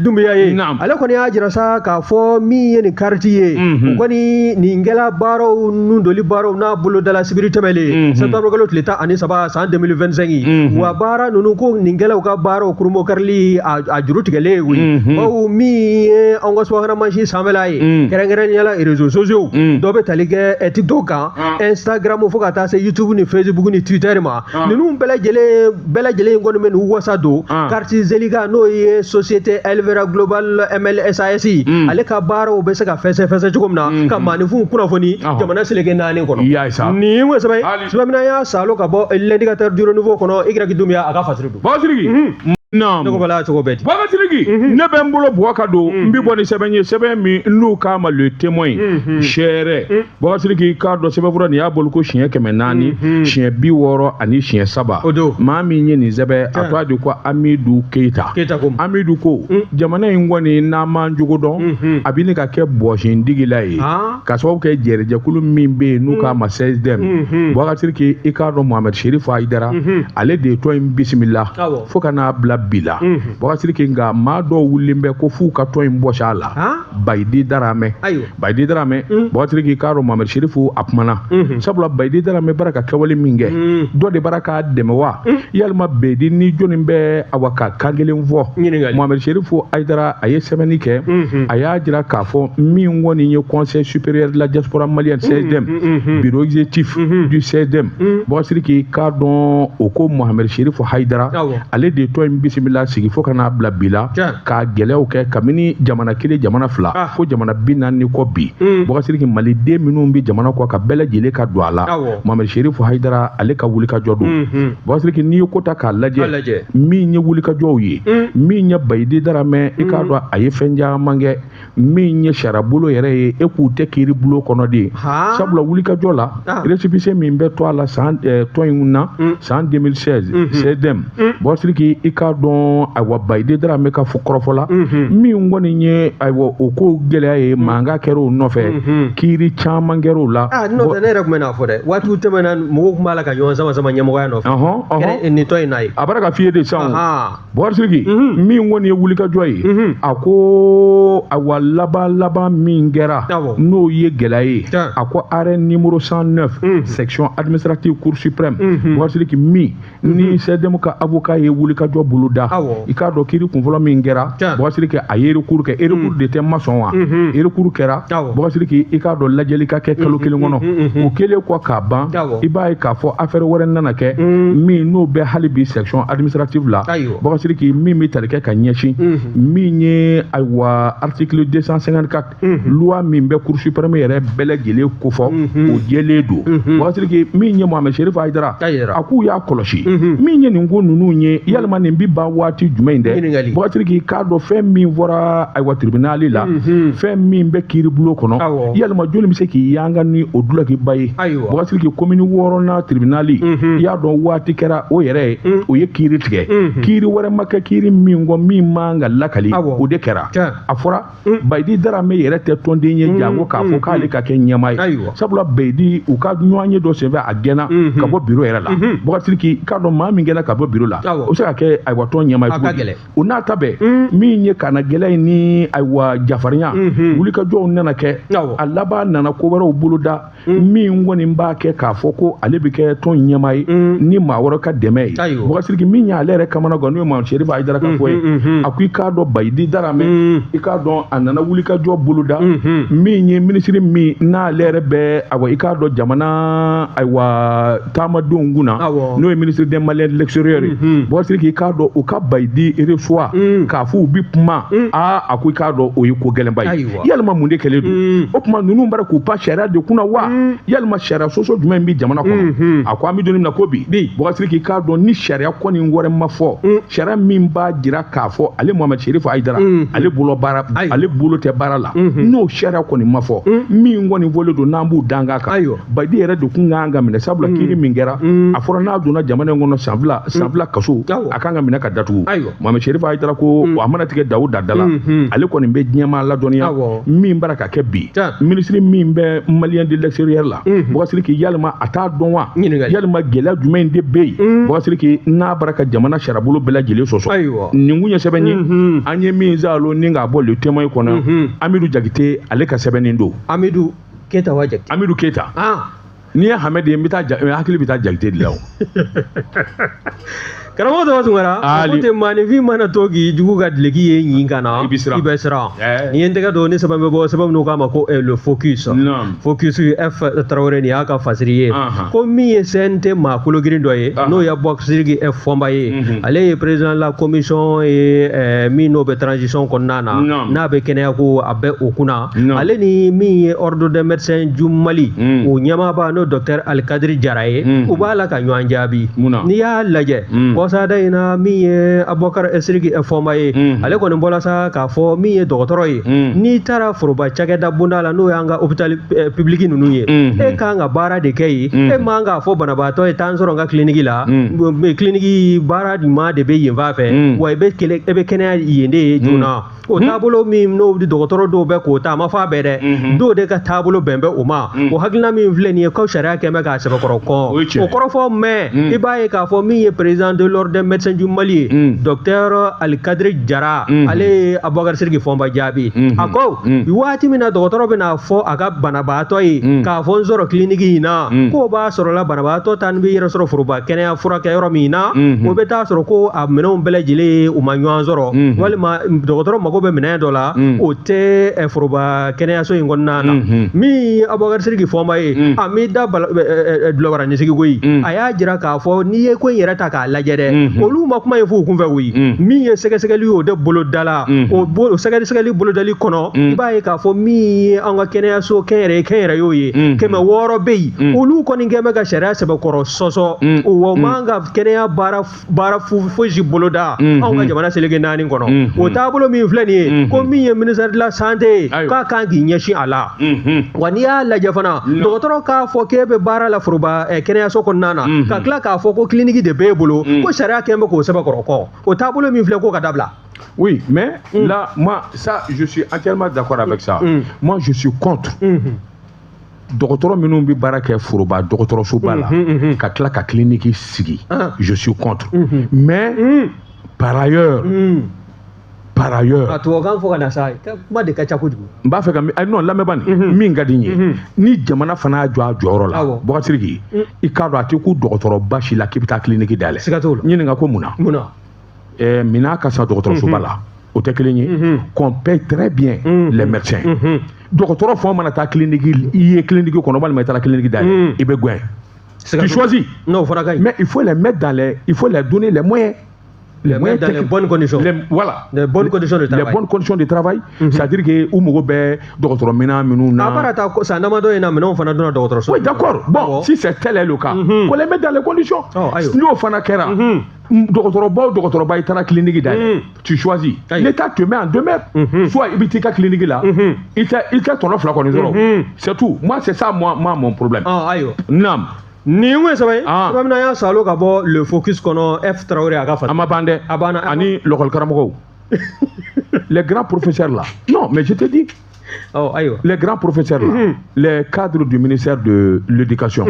Dunbiya ye ale kɔni y'a jira sa k'a fɔ min ye nin carte ye o kɔni nin kɛla baaraw nun doli baaraw n'a bolodala sibiri tɛmɛlen septembre kalo tile 13 san 2025 wa baara ninnu ko nin kɛlaw ka baaraw kurunbonkarili a juru tigɛlen ye koyi bawo min ye anw ka subahana mansin sanfɛla ye kɛrɛnkɛrɛnnenya la réseaux sociaux dɔ bɛ tali kɛ TikTok kan Instagram fo ka taa se YouTube ni Facebook ni Twitter ma ninnu bɛɛ lajɛlen kɔni bɛ n'u wasa don carte Zelika n'o ye société Elvera Global MLSAS ale ka baaraw bɛ se ka fɛsɛ cogo min na ka maaninfinw kunnafoni jamana seleke 4 kɔnɔ nin ye sɛbɛn sɛbɛn min y'a salo ka bɔ l'indicateur du renouveau kɔnɔ Y Dunbiya a ka fasiri don Bakasiriki ne ko bala cogo bɛɛ di Bakasiriki ne bɛ n bolo bɔ ka don n bɛ bɔ ni sɛbɛn ye sɛbɛn min n'u k'a ma le témoin sɛrɛ Bakasiriki k'a dɔn sɛbɛnfura nin y'a bolo ko siɲɛ 400 siɲɛ 60 ani siɲɛ 3 maa min ye nin sɛbɛn a tɔgɔ de ko Amidu Keyita Amidu ko jamana in kɔni n'an m'an jogo dɔn a bɛ ne ka kɛ bɔsindigila ye ka sababu kɛ jɛrɛjɛkulu min bɛ yen n'u k'a ma CSDM Bakasiriki i k'a dɔn Mohamed Cherif Haidara ale de ye tɔn in bisimila fo ka n'a bila bi la Bakasiriki nka maa dɔw wulilen bɛ ko f'u ka tɔn in bɔsi a la Bayidi Daramɛ Bayidi Daramɛ Bakasiriki k'a dɔn Mohamed Cherif a kumana sabula Bayidi Daramɛ bara ka kɛwale min kɛ dɔ de bara k'a dɛmɛ wa yalima Bayidi ni jɔnni bɛ awa ka kan kelen fɔ Mohamed Cherif Haidara a ye sɛbɛnni kɛ a y'a jira k'a fɔ min kɔni ye conseil supérieur de la diaspora malienne CSDM bureau exécutif du CSDM Bakasiriki k'a dɔn o ko Mohamed Cherif Haidara ale de tɔn in bisimila sigi fo ka n'a bila bi la k'a gɛlɛyaw kɛ kabini jamana kelen jamana fila fo jamana 40 ni kɔ bi Bakasiriki maliden minnu bɛ jamana kɔ ka bɛɛ lajɛlen ka don a la Mohamed Cherif Haidara ale ka wulikajɔ don Bakasiriki n'i ye ko ta k'a lajɛ min ye wulikajɔw ye min ye Bayidi Daramɛ i k'a dɔn a ye fɛn caman kɛ min ye sariyabolo yɛrɛ ye e k'u tɛ kiiri bulon kɔnɔ de sabula wulikajɔ la récépissé min bɛ to a la san tɔn in na san 2016 CSDM Bakasiriki i k'a dɔn ayiwa Bayidi Daramɛ ka kɔrɔfɔ la min kɔni ye ayiwa o ko gɛlɛya ye mankan kɛra o nɔfɛ kiiri caman kɛra o la. N'o tɛ ne yɛrɛ tun bɛ n'a fɔ dɛ waatiw tɛmɛna mɔgɔw tun b'a la ka ɲɔgɔn sama sama ɲɛmɔgɔya nɔfɛ nin tɔn in n'a ye. A bɔra ka f'i ye de sisan o Bakasiriki min kɔni ye wulikajɔ ye a ko ayiwa laban min kɛra n'o ye gɛlɛya ye a ko arrêt numéro 109 section administrative cour suprême Bakasiriki min ni CSDM ka avocat ye wulikajɔ bolo da i k'a dɔn kiiri kunfɔlɔ min kɛra Bakasiriki a ye recours kɛ recours de tɛ ma sɔn wa recours kɛra Bakasiriki i k'a dɔn lajɛli ka kɛ kalo kelen kɔnɔ o kɛlen kɔ k'a ban i b'a ye k'a fɔ affaire wɛrɛ nana kɛ min n'o bɛ hali bi section administrative la Bakasiriki min bɛ tali kɛ ka ɲɛsin min ye ayiwa article 254 loi min bɛ cour suprême yɛrɛ bɛɛ lajɛlen kofɔ o jɛlen don Bakasiriki min ye Mohamed Cherif Haidara a k'u y'a kɔlɔsi min ye nin ko ninnu ye yalima nin bi ban waati jumɛn dɛ Bakasiriki k'a dɔn fɛn min fɔra ayiwa tribunal la fɛn min bɛ kiiri bulon kɔnɔ yalima joli bɛ se k'i yanga ni o dulokiba ye Bakasiriki commune 6nan tribunal i y'a dɔn waati kɛra o yɛrɛ ye o ye kiiri tigɛ kiiri wɛrɛ ma kɛ kiiri min kɔ min man ka lakali o de kɛra a fɔra Bayidi Daramɛ yɛrɛ tɛ tɔnden ye jango k'a fɔ k'ale ka kɛ ɲɛmaa ye sabula Bayidi u ka ɲɔgɔn ye dɔ senfɛ a gɛnna ka bɔ biro yɛrɛ la Bakasiriki k'a dɔn maa min gɛnna ka bɔ biro la o bɛ se ka kɛ ayiwa tɔn ɲɛmaa ye cogo o n'a ta bɛɛ min ye kana gɛlɛya in ni ayiwa jafarinya wulikajɔw nana kɛ a laban nana ko wɛrɛw boloda min kɔni b'a kɛ k'a fɔ ko ale bɛ kɛ tɔn ɲɛmaa ye ni maa wɛrɛ ka dɛmɛ ye Bakasiriki min y'ale yɛrɛ kamana gan n'o ye Mohamed Cherif Haidara ka fɔ ye a ko i k'a dɔn Bayidi Daramɛ i k'a dɔn a nana wulikajɔ boloda min ye minisiri min n'ale yɛrɛ bɛ ayiwa i k'a dɔn jamana ayiwa taamadenw kunna n'o ye ministre des Maliens de l'extérieur ye Bakasiriki i k'a dɔn u ka Bayidi reçoit k'a fɔ u bi kuma, aa, a ko i k'a dɔn o ye ko gɛlɛnba ye. Yalima mun de kɛlen don? O tuma ninnu bara k'u pan sariya de kunna wa, yalima sariya sɔsɔ jumɛn bɛ jamana kɔnɔ? A ko an bɛ don min na ko bi, Boubacar Sidiki, k'a dɔn ni sariya kɔni wɛrɛ ma fɔ, sariya min b'a jira k'a fɔ ale Mohamed Chérif Haïdara, ale bolo baara, ale bolo tɛ baara la, n'o sariya kɔni ma fɔ, min kɔni fɔlen don n'an b'u danga kan, Bayidi yɛrɛ de kun kan ka minɛ, sabula kiiri min kɛra, a fɔra n'a donna jamana in kɔnɔ san 2 kaso, a kan ka minɛ ka datugu. Mohamed Chérif Haïdara ko a mana tigɛ dawu da da la, ale kɔni bɛ diɲɛmaa ladɔnniya min bara ka kɛ bi. Minisiri min bɛ Malien de l'extérieur la, Boubacar Sidiki, yalima a t'a dɔn wa? Yalima gɛlɛya jumɛn de bɛ yen, Boubacar Sidiki, n'a bara ka jamana sariyabolo bɛɛ lajɛlen sɔsɔ? Nin kun ye sɛbɛn ye an ye min zalo ni k'a bɔ Le Témoin kɔnɔ. Amidu Jakite, ale ka sɛbɛnni don. Amidu Keyita wa Jakite? Amidu Keyita. N'i ye Hamɛdi ye, n bɛ taa, hakili bɛ taa Jakite de la o. Karamɔgɔ Tɔgɔ Tunkara, ko ten, maaninfin mana to k'i jugu ka duloki ye ɲin ka na, i bɛ siran. I bɛ siran. N'i ye n tɛgɛ don ni sɛbɛn bɛ bɔ, sɛbɛn minnu k'a ma ko Le Focus. Focus, F Tarawele, nin y'a ka fasiri ye ko min ye CNT maa kologirin dɔ ye, n'o ye Abubakar Sidiki Fɔnba ye, ale ye président la commission ye min n'o bɛ transition kɔnɔna na, n'a bɛ kɛnɛya ko a bɛ o kunna. Ale ni min ye Ordre des médecins du Mali o ɲɛmaaba, n'o docteur Alikadiri Jara ye, u b'a la ka ɲɔgɔn jaabi. N'i y'a lajɛ kɔsada in na, min ye Abubakar Sidiki Fɔnba ye, ale kɔni bɔra sa k'a fɔ min ye dɔgɔtɔrɔ ye, n'i taara foroba cakɛda bonda la, n'o y'an ka hôpital public ninnu ye, e kan ka baara de kɛ yen. E man k'a fɔ banabaatɔ ye taa n sɔrɔ n ka clinique la. Clinique baara ɲuman de bɛ yen fan fɛ wa, i bɛ kɛnɛya yen de ye joona. O taabolo min n'o dɔgɔtɔrɔ dɔw bɛ k'o ta, a ma fɔ a bɛɛ dɛ, dɔw de ka taabolo bɛn bɛ o ma. O hakilina min filɛ nin ye ko sariya kɛn bɛ k'a sɛbɛkɔrɔ kɔn, o kɔrɔfɔ mɛn, i b'a ye k'a fɔ min ye président de l'ordre des médecins du Mali ye, docteur Alikadiri Jara, ale ye Abubakar Sidiki Fɔnba jaabi. A ko waati min na dɔgɔtɔrɔ bɛna fɔ a ka banabaatɔ ye k'a fɔ n sɔrɔ clinique in na, k'o b'a sɔrɔ la banabaatɔ ta bɛ yɛrɛ sɔrɔ foroba kɛnɛya furakɛ yɔrɔ min na, o bɛ taa sɔrɔ ko a minɛnw bɛɛ lajɛlen u ma ɲɔgɔn sɔrɔ, walima dɔgɔtɔrɔ mago bɛ minɛn dɔ la, o tɛ foroba kɛnɛyaso in kɔnɔna na. Min ye Abubakar Sidiki Fɔnba ye, a m'i da dulɔbaranisigi koyi, a y'a jira k'a fɔ n'i ye ko in yɛrɛ ta k'a lajɛ dɛ, olu ma kuma in f'u kunfɛ koyi. Min ye sɛgɛsɛgɛli ye, o de bolodala, o sɛgɛsɛgɛli bolodali kɔnɔ, i b'a ye k'a fɔ min ye an ka kɛnɛyaso kɛnyɛrɛye kɛnyɛrɛyew ye, 600 bɛ yen, olu kɔni kɛn bɛ ka sariya sɛbɛkɔrɔ sɔsɔ, o man ka kɛnɛya baara fosi boloda anw ka jamana seleke naani kɔnɔ. O taabolo min filɛ nin ye, ko min ye ministère de la santé ye, k'a kan k'i ɲɛsin a la wa. N'i y'a lajɛ fana, dɔgɔtɔrɔ k'a fɔ k'e bɛ baara la foroba kɛnɛyaso kɔnɔna na, ka tila k'a fɔ ko clinique de b'e bolo, ko sariya kɛn bɛ k'o sɛbɛkɔrɔ kɔ, o taabolo min filɛ, k'o ka dabila. Oui, mais là, moi, ça, je suis entièrement d'accord avec ça. Moi, je suis contre. Dɔgɔtɔrɔ minnu bɛ baara kɛ foroba dɔgɔtɔrɔsoba la, ka tila ka clinique sigi, je suis contre. Mais par ailleurs, par ailleurs. A tubabukan fɔ ka na sa, kuma de ka ca kojugu. N b'a fɛ ka non lamɛnba nin min ka di n ye, ni jamana fana y'a jɔ a jɔyɔrɔ la, Boubacar Sidiki, i k'a dɔn a tɛ ku dɔgɔtɔrɔba si la k'i bɛ taa clinique dayɛlɛ. Siga t'o la. Ɲininka ko mun na? Mun na? Minɛn ka sa dɔgɔtɔrɔsoba la, o tɛ kelen ye. Qu'on paie très bien les médecins. Dɔgɔtɔrɔ fɛn o mana taa clinique, i ye clinique kɔnɔ walima i taara clinique dayɛlɛ, i bɛ gɛn. Tu choisis. Non, o fana ka ɲi. Mais il faut les mettre dans les, il faut les donner les moyens. Les moyens dans les bonnes conditions. Les, voilà. Les bonnes conditions de travail. Les bonnes conditions de travail. C'est-à-dire que u mago bɛ dɔgɔtɔrɔ minɛn minnu na. A baara ta san damadɔ in na, minɛnw fana donna dɔgɔtɔrɔso. Oui, d'accord. Bon, si c'est tel est le cas, qu'on les mette dans les conditions. N'o fana kɛra, dɔgɔtɔrɔba o dɔgɔtɔrɔba, i taara clinique dayɛlɛ, tu choisis. L'État te met en demeure. Soit i bɛ t'i ka clinique la, i tɛ tɔnɔ fila kɔni sɔrɔ. C'est tout. Moi, c'est ça, moi, mon problème. Ah, ayiwa. Naam. Nin kun ye sɛbɛn ye, sɛbɛn min na an y'a salo ka bɔ Le Focus kɔnɔ, F Tarawele a ka fata. A ma ban dɛ. A banna. Ani lɔkɔli karamɔgɔw. Les grands professeurs là. Non, mais je te dis. Oh, ayiwa. Les grands professeurs là, les cadres du ministère de l'éducation.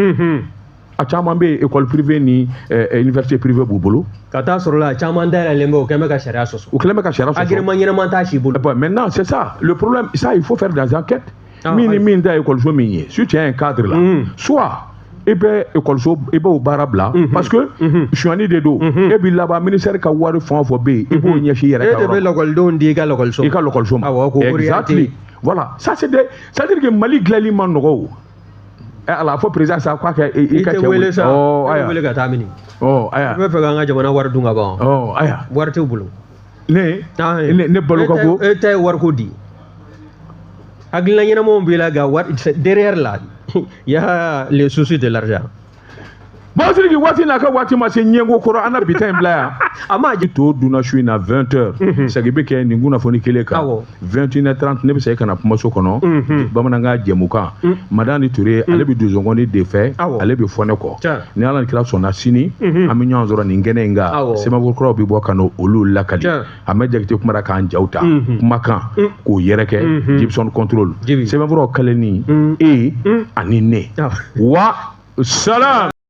A caman bɛ école privée ni université privée b'u bolo. Ka taa sɔrɔ la, a caman dayɛlɛlen bɛ, o kɛlen bɛ ka sariya sɔsɔ. O kɛlen bɛ ka sariya sɔsɔ. Agrément ɲɛnama t'a si bolo. Bon, maintenant c'est ça le problème, ça il faut faire des enquêtes. Min ni min ta école so min ye, si tu es un cadre là, soit i bɛ ekɔliso, i b'o baara bila, parce que sonyani de don, e b'i laban ministère ka wari fɛn o fɛn bɛ yen, i b'o ɲɛsin i yɛrɛ ka yɔrɔ. E de bɛ lakɔlidenw di i ka lakɔliso. I ka lakɔliso ma. Awɔ, k'o exactly. Voilà, ça c'est des, c'est à dire que Mali dilanli ma nɔgɔ o. Ala fɔ président sa k'a kɛ i ka cɛ wele sa. Ɔ ayiwa, wele ka taa mini. Ɔ ayiwa, i bɛ fɛ k'an ka jamana wari dun ka ban. Ɔ ayiwa, wari t'u bolo. Ne balo ka go. E ta ye wariko di. Hakilina ɲɛnamaw b'i la, nka wari derrière là il y a les soucis de l'argent. Bon, Sidiki, waati n'a ka waati ma se ɲɛngo kɔrɔ, an na bi ta in bila yan. A ma to dunna su in na 20 heures, segin bɛ kɛ nin kunnafoni kelen kan. 21h30, ne bɛ segin ka na kumaso kɔnɔ, bamanankan jɛmukan. Madani Ture, ale bɛ donsongɔni de fɛ, ale bɛ fɔ ne kɔ. Ni Ala ni kira sɔnna, sini an bɛ ɲɔgɔn sɔrɔ nin kɛnɛ in kan. Sɛbɛnfura kuraw bɛ bɔ ka n'olu lakali. Ahmed Jakite kumara k'an jaw ta kumakan k'o yɛrɛkɛ Gibson contrôle. Sɛbɛnfuraw kalenni e ani ne. Wa salam.